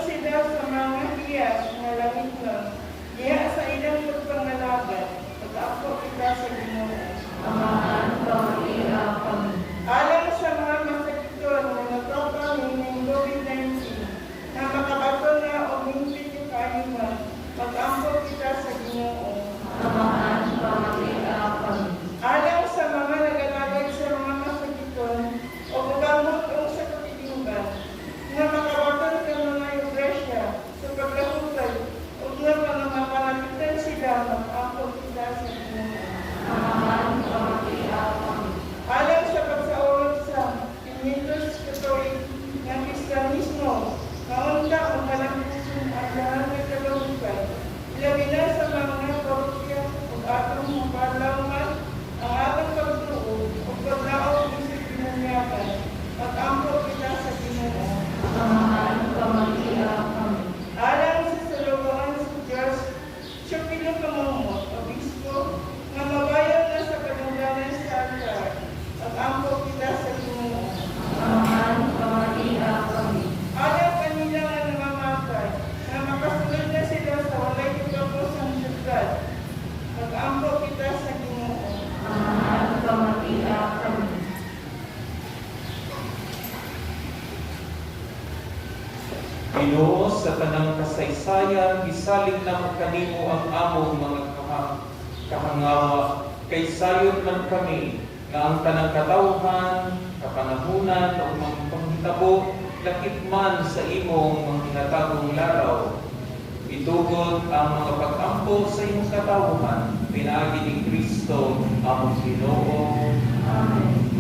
Ginoo, sa tanang kasaysayan, gisalig namo kanimo ang among mga kahangawa. Kay sayod man kami nga ang tanang katawhan, kapanahunan o mga panghitabo, lakip man sa imong mga hinatagong laraw. Itugot ang mga pag-ampo sa imong katawhan, pinaagi ni Kristo among Ginoo. Amen.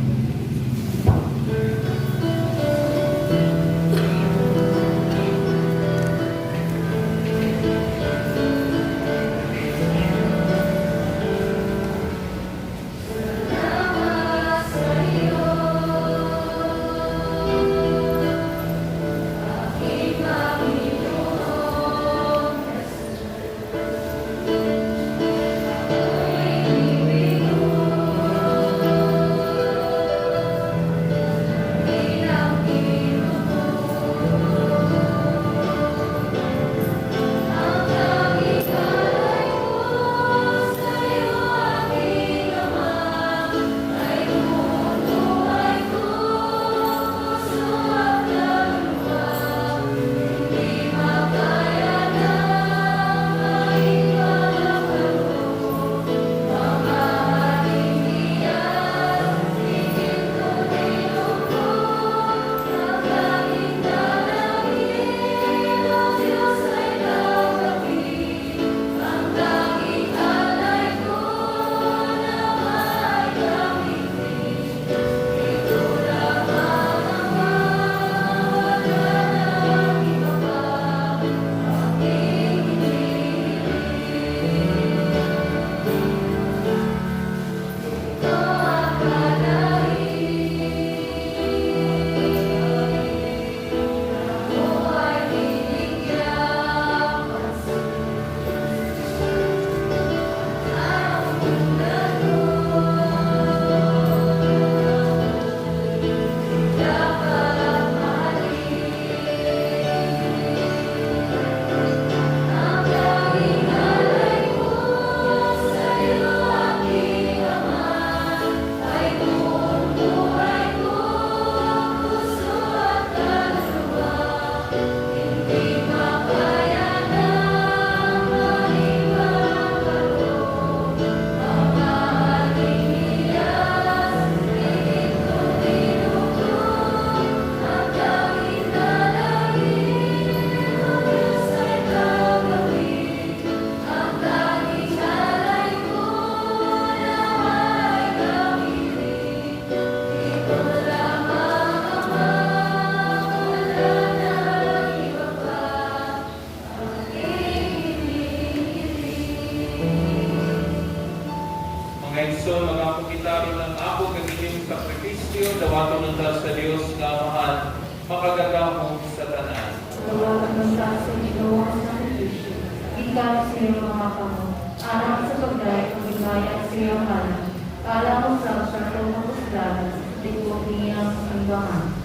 Mga igsoon, mga kita aron ang ako kag inyong sakripisyo, dawaton unta sa Dios nga Amahan, makagagahom sa tanan. Dawaton unta sa Ginoo ang sakripisyo, gikan sa iyong mga kamot, alang sa pagdayeg ug himaya sa iyang ngalan, alang usab sa atong makusgan, tibuok niyang simbahan.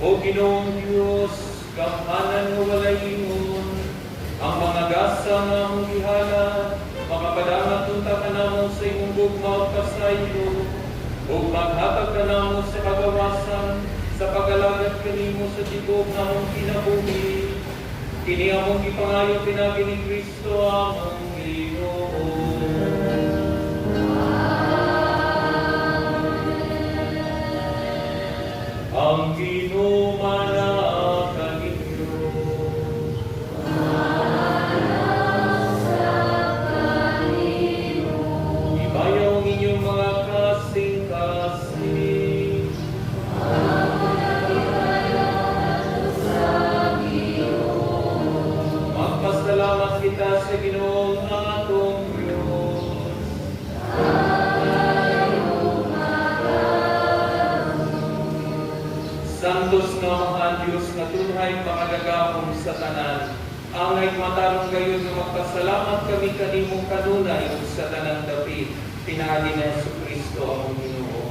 O Ginoong Dios, gamhanan nga walay ingon, ang mga gasa nga among gihalad, makapadangat unta kanamo sa imong gugma ug kasaylo, ug maghatag kanamo sa kagawasan sa pag-alagad kanimo sa tibuok namong kinabuhi. Kini among gipangayo pinaagi ni Kristo among Ginoo. Ang Ginoo manaa kaninyo. Ibayaw ang inyong mga kasing-kasing. Magpasalamat kita sa Ginoong atong Diyos. Santos nga Amahan, Diyos nga tunhay makagagahom sa tanan. Angay matarong gayud nga magpasalamat kami kanimo kanunay ug sa tanang dapit, pinaagi ni Hesukristo among Ginoo.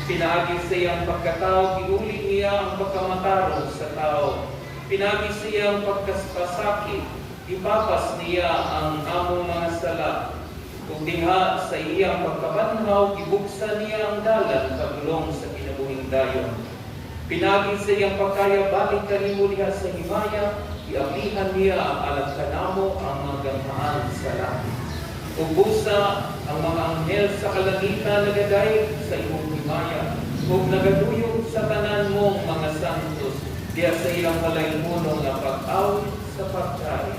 Pinaagi sa iyang pagkatao, giuli niya ang pagkamatarong sa tao. Pinaagi sa iyang pagkapasakit, gipapas niya ang among mga sala. Ug diha sa iyang pagkabanhaw, gibuksan niya ang dalan padulong sa kinabuhing dayon. Pinaagi sa iyang pagkayabalik kanimo diha sa himaya, iablihan niya alang kanamo ang mga ganghaan sa langit. Ug busa ang mga anghel sa kalangitan nagadayeg sa imong himaya ug nagaduyog sa tanan mong mga santos diha sa ilang malaymono nga pag-awit sa pagdayeg.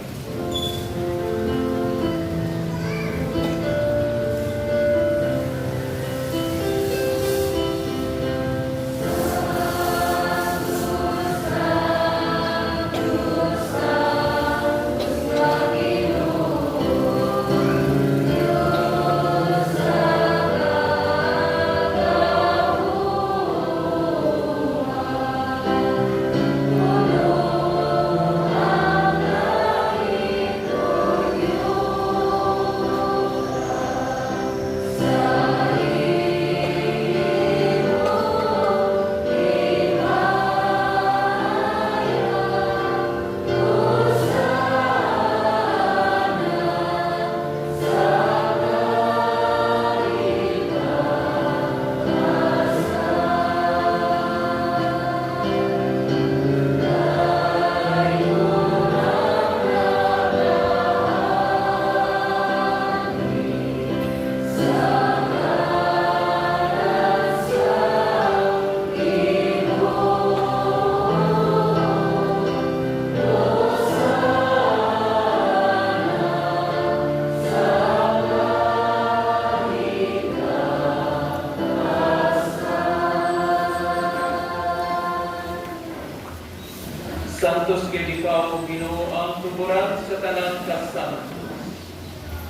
Santos gyud ikaw, Ginoo, ang tuburan sa tanan ka santos.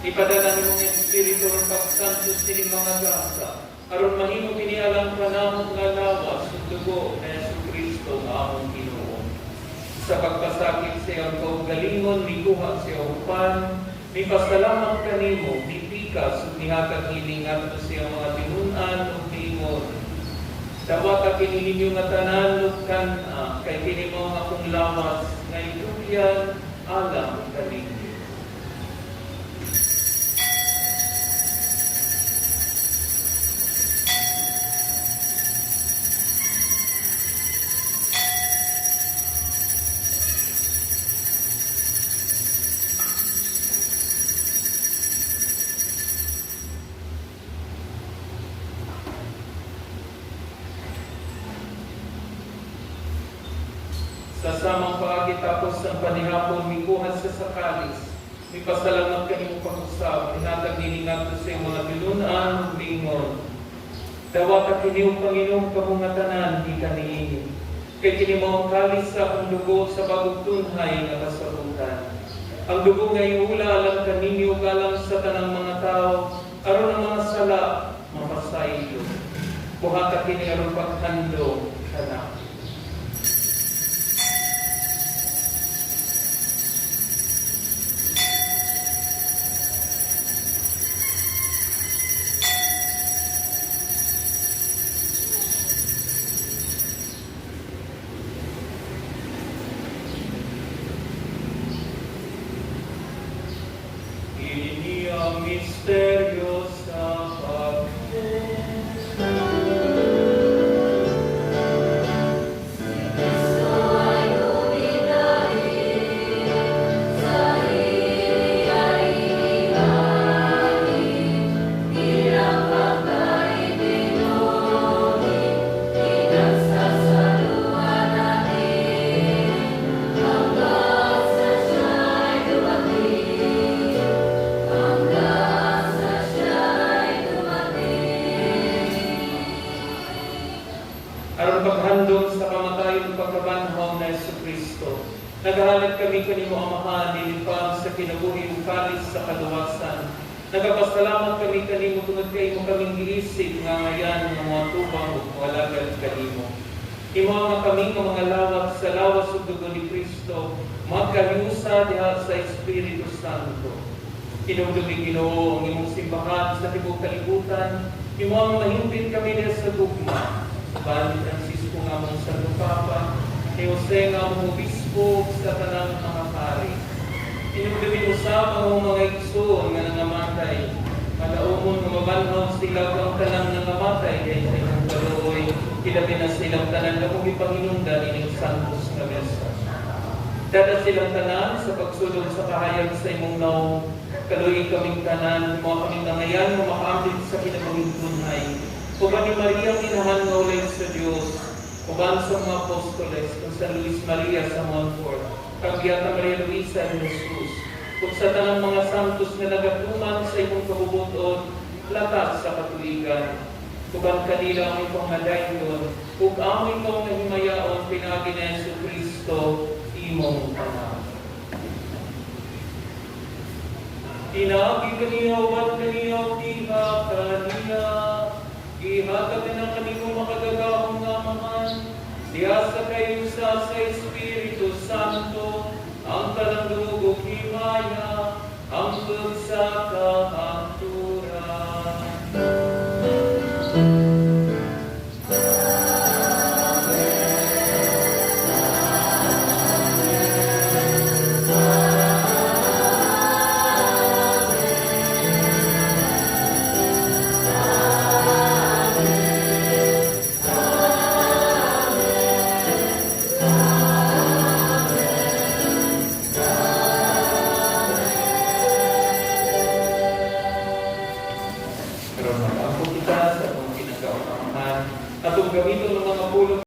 Ipadala nimo ang Espiritu ng pagsantos sining mga gasa, aron mahimo kini alang kanamo nga lawas ug dugo ni Hesukristo nga among Ginoo. Sa pagpasakit sa iyang kaugalingon, mikuha siya og pan, mipasalamat kanimo, mipikas ug mihatag kini ngadto sa iyang mga tinun-an ug miingon: "Dawata kini ninyo nga tanan ug kan-a, kay kini mao ang akong lawas nga itugyan alang kaninyo." Sa samang paagi, tapos ang panihapon, mikuha siya sa kalis, mipasalamat kanimo pag-usab, mihatag nini ngadto sa iyang mga tinun-an ug miingon: "Dawata kini ug panginom kamo nga tanan gikan niini. Kay kini mao ang kalis sa akong dugo sa bagong tunhay nga kasabutan. Ang dugo nga iula alang kaninyo ug alang sa tanang mga tawo, aron ang mga sala mapasaylo. Buhata kini aron paghandom kanako." Ini ang misteryo sa pagtuo. Aron paghandom sa kamatayon ug pagkabanhaw ni Kristo, nagahalad kami kanimo, Amahan, nilipang sa kinabuhi ug kalis sa kaluwasan. Nagapasalamat kami kanimo tungod kay imo kaming giisip nga ngayan nga mga tubang ug moalagad kanimo. Imo nga kami nga mga lawat sa lawas ug dugo ni Kristo magkahiusa diha sa Espiritu Santo. Hinumdumi, Ginoo, ang imong simbahan sa tibuok kalibutan. Imo ang mahimpit kami diha sa gugma. Uban ni Francisco nga among Santo Papa, ni Jose nga among Obispo, ug sa tanang mga pari. Hinumdumi usab ang among mga igsoon nga nangamatay. Palaumon nga mabanhaw sila ug ang tanang nangamatay diay sa imong kaluoy. Ilabi na silang tanan nga kung ipanginungdan ining santos nga mesa. Dada silang tanan sa pagsulong sa kahayag sa imong naong, kaluoy kaming tanan, mga kaming nangayan, nga makaambit sa kinabuhing tunhay. Uban ni Maria ang inahan nga ulay sa Dios, uban sa mga apostoles, kung San Luis Maria sa Montfort, kang Beata Maria Luisa de Jesus, ug sa tanang mga santos nga nagatuman sa imong kabubuton, latas sa katuigan. Uban kanila ang ikaw nga dayon, ug ang ikaw nga himayaon, pinaagi ni Hesus Kristo, imong Anak. Pinaagi kaniya, uban kaniya, diha kaniya, ihatag na kanimo makagagahom nga Amahan, diha sa kayusa sa Espiritu Santo, ang tanang dungog ug himaya, hangtod sa kahangturan. Pero mag-ampo kita sa atong pinagkautamahan, atong gamiton ng mga pulong.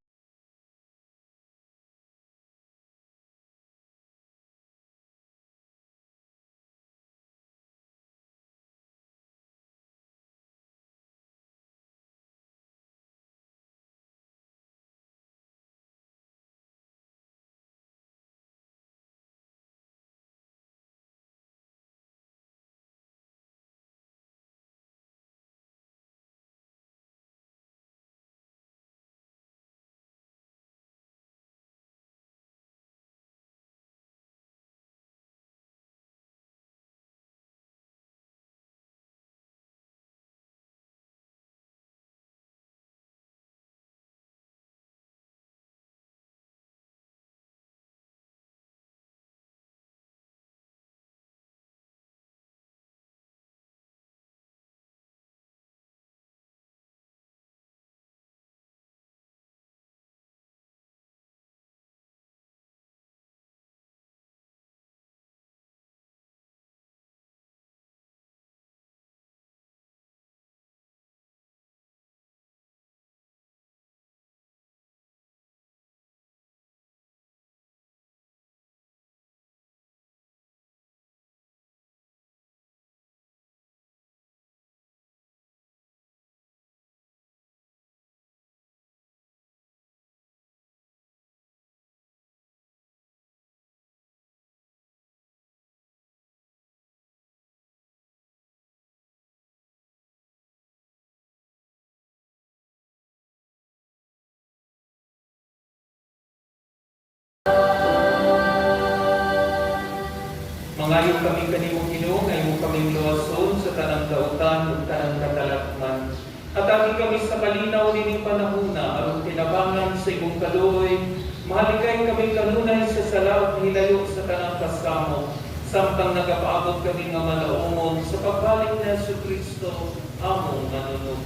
Mangayo kami kanimo, Ginoo, nga imo kaming luwason sa tanang dautan ug tanang katalakman. Hatagi kami sa kalinaw nining panahona aron tinabangan sa imong kaluoy, mahalikay kami kanunay sa sala ug hilayo sa tanang kasamok, samtang nagapaabot kami nga malaumon sa pagbalik ni Hesus Kristo among manunubos.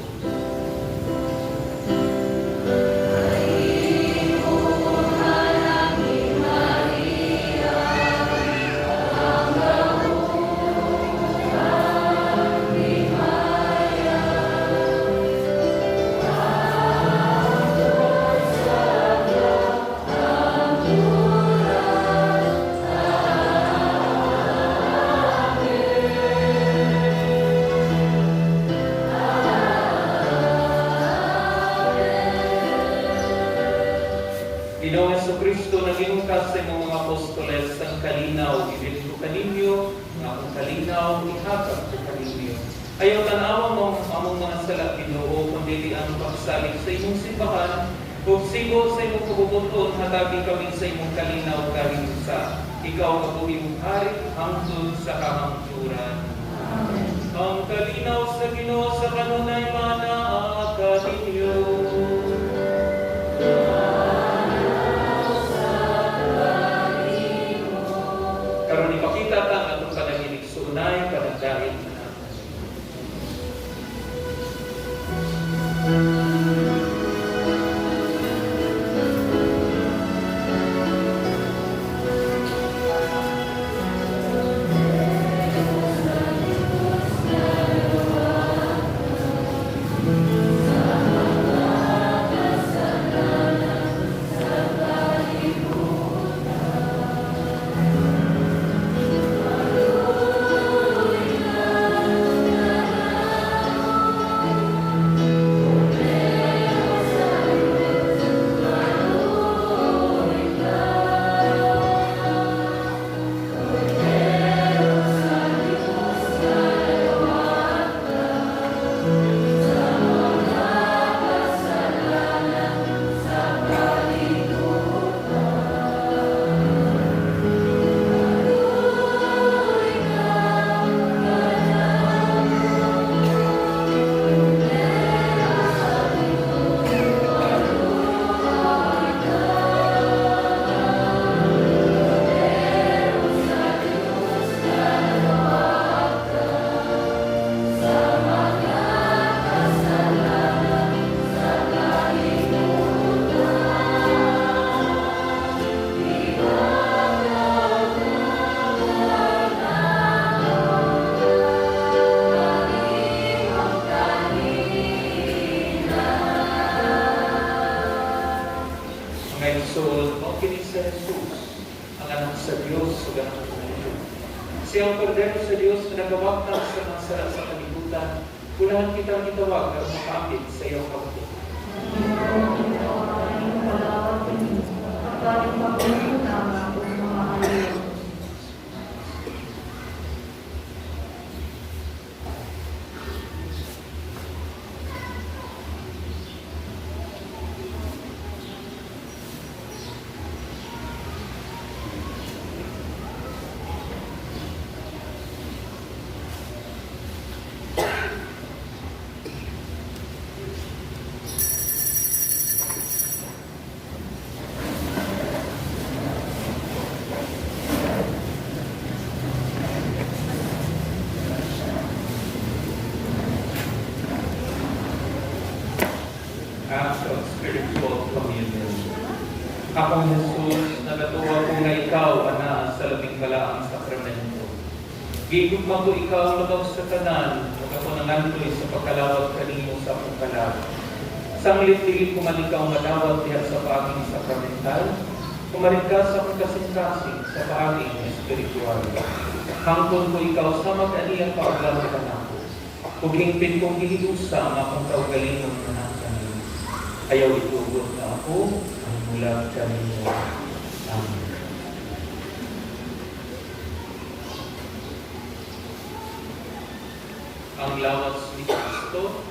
Ginoong Kristo, naginungkat sa imong mga apostoles ang kalinaw, ibilin ko kaninyo, nga akong kalinaw, ihatag ko kaninyo. Ayaw tanawa mo ang among mga sala, Ginoo, kundi ang pagsalig sa imong simbahan, ug sigo sa imong kabubuton, hatagi kami sa imong kalinaw kahimsa. Ikaw ang buhi hari, hangtod sa kahangturan. Amen. Ang kalinaw sa Ginoo sa kanunay manaa kaninyo. Karon ipakita ta ang atong pananginigsuonay panagdait na. Jesus, ang anak sa Dios ug ang Panginoon. Siya ang kordero sa Dios na nagawagtang sa mga sala sa kalibutan. Unahan kitang gitawag aron makaapit sa iyong kabuhi. Ginoo, Ginoo, ang kalawat kanimo, apan pagpugong ang akong mga kaliwat. Act of Spiritual Communion. Akong Jesus, nagatuwa ko nga ikaw, ana, sa labing balaang sakramento. Gigugma ko ikaw labaw sa tanan, ug ako nangandoy sa pagkalawat kanimo sa akong kalag. Sanglit dili ko man ikaw madawat diha sa paaging sakramental, kumarin ka sa akong kasing-kasing sa paaging espiritual. Hangkon ko ikaw sa mag-aniyang paaglaw kanako. Ug hingpit kong gihigusa ang akong kaugalingon nga nasa kanimo. Ayaw itugot na ako ang mulag kanimo. Amen. Ang lawas ni Kristo.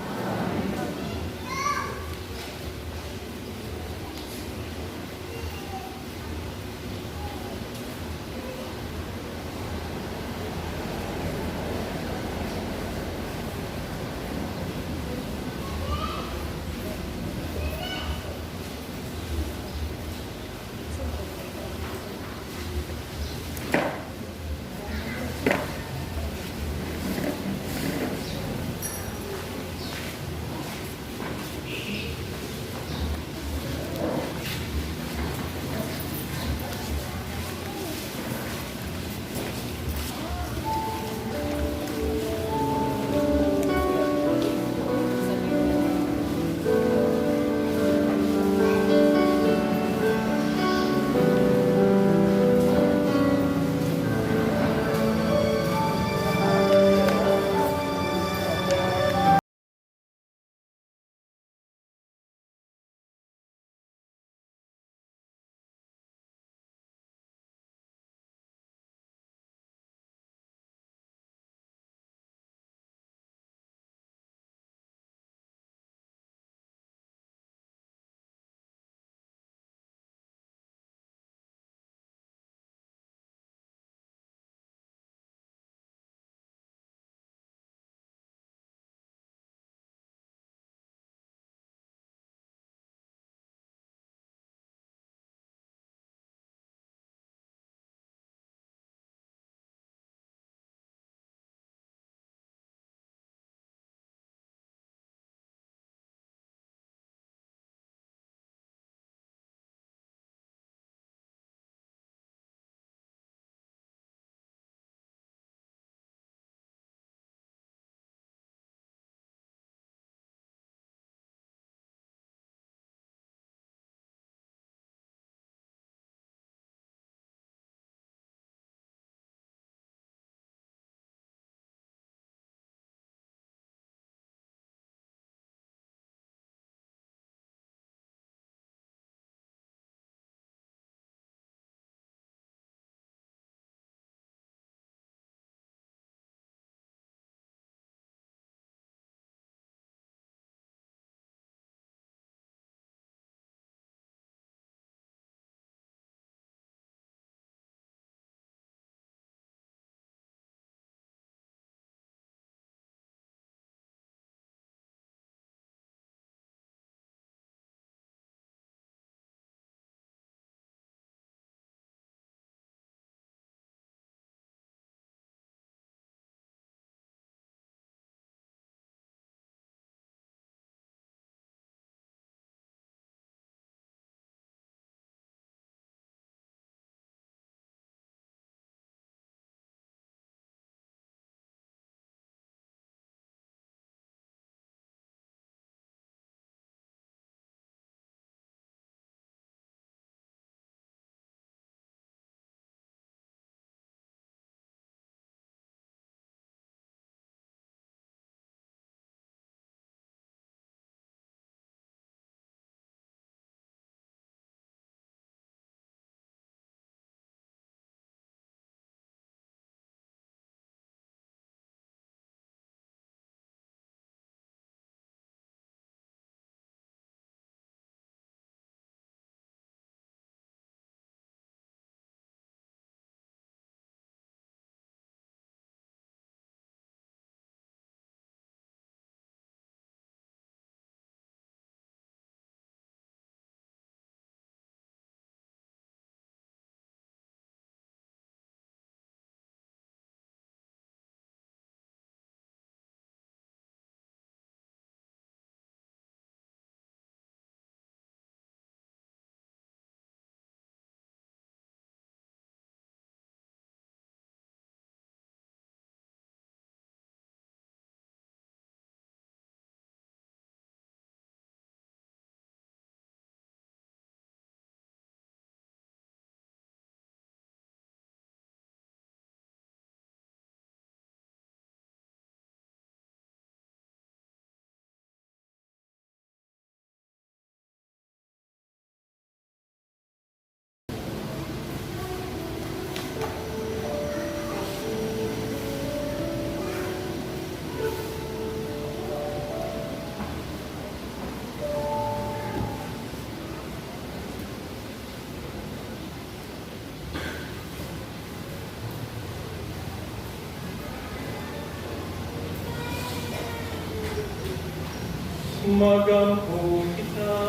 Magampo kita.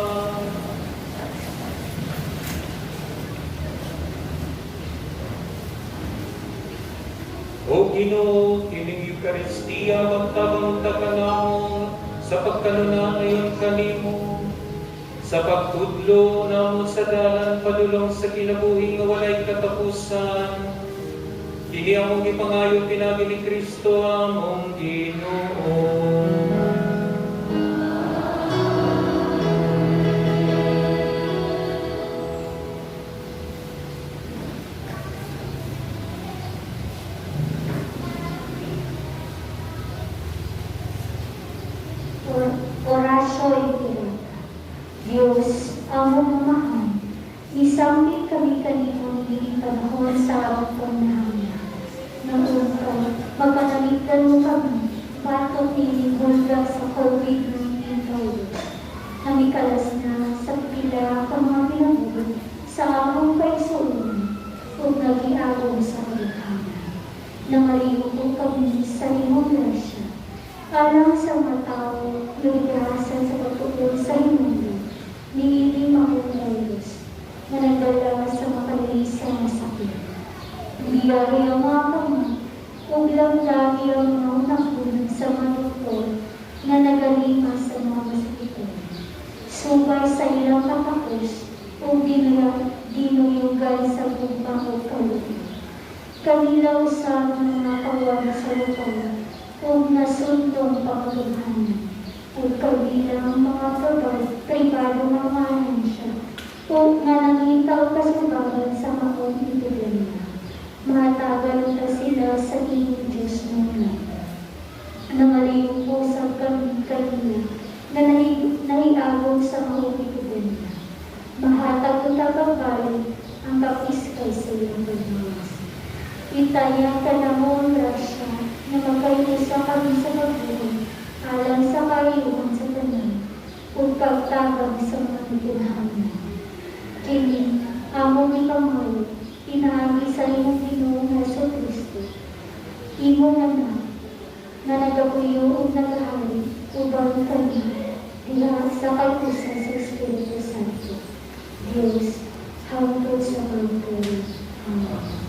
O Ginoo, kining Eukaristiya magtabang ta kanamo sa pagkanunayon kanimo, sa pagtudlo namo sa dalan padulong sa kinabuhi nga walay katapusan. Kini among gipangayo pinaagi ni Kristo among Ginoo. Oratio Inspirata. Diyos, among Amahan, misambit kami kanimo niining panahon sa among panahon. Naunta, mapanalipdan mo kami, batok niining hulga sa COVID-19 virus. Namikalas na sa pila ka mga kinabuhi sa among kaigsuonan ug nagiagom sa kalikhanan. Nangaliw kami sa imong grasya alang sa mga tao nga gigarasan sa pagtuon sa hinungdan niining maong virus nga nagdala sa makalilisan nga sakit. Biyahe ang mga kamay ug lamlami ang mga hunahuna sa mga doktor nga nagalima sa mga masakiton. Subay sa ilang kakapos ug dinuyugan sa gugma ug kaluoy. Kanila usab nga mga kawan sa lupon ug nasundong pagkagamhanan ug kabilang mga pribado nga mga ahensya ug nga nangita og kasubagan sa maong epidemya. Mahatagan unta sila sa imong Diyos nga. Nangaliw usab kami kanila nga nahiagom sa maong epidemya. Mahatag unta pagbalig ang kapiskay sa iyang pagmawas. Itayang kanamo ang grasya nga magkayusa kami sa pagbuhi alang sa kaayuhan sa tanan ug pagtabang sa mga mikinahanglan. Kini among gipangayo pinaagi sa imong Ginoong Hesus Kristo, imong anak nga nagapuyo ug nagahari uban kaniya diha sa kayusa sa Espiritu Santo. Dios, hangtod sa kamatuoran. Amen.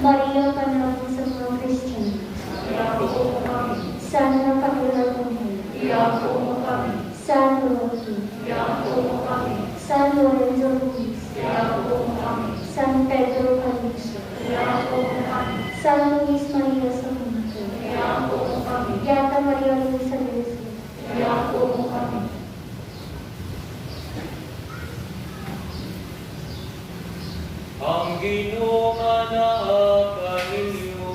Maria, panabong sa mga Kristiyano. Iampo mo kami. San Rafael Arcangel. Iampo mo kami. San Roque. Iampo mo kami. San Lorenzo Ruiz. Iampo mo kami. San Pedro Calixto. Iampo mo kami. San Luis Maria Samunto. Iampo mo kami. Beata Maria Luisa de Jesus. Iampo mo kami. Ang Ginoo naa kaninyo.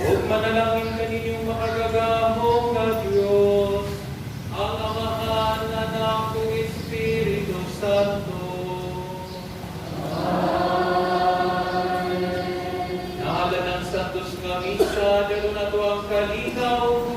Ug manalangin kaninyong makagagahom nga Dios, ang Amahan, Anak, ug Espiritu Santo. Nahalan ang Santos nga Misa, dalo nato ang kalinaw.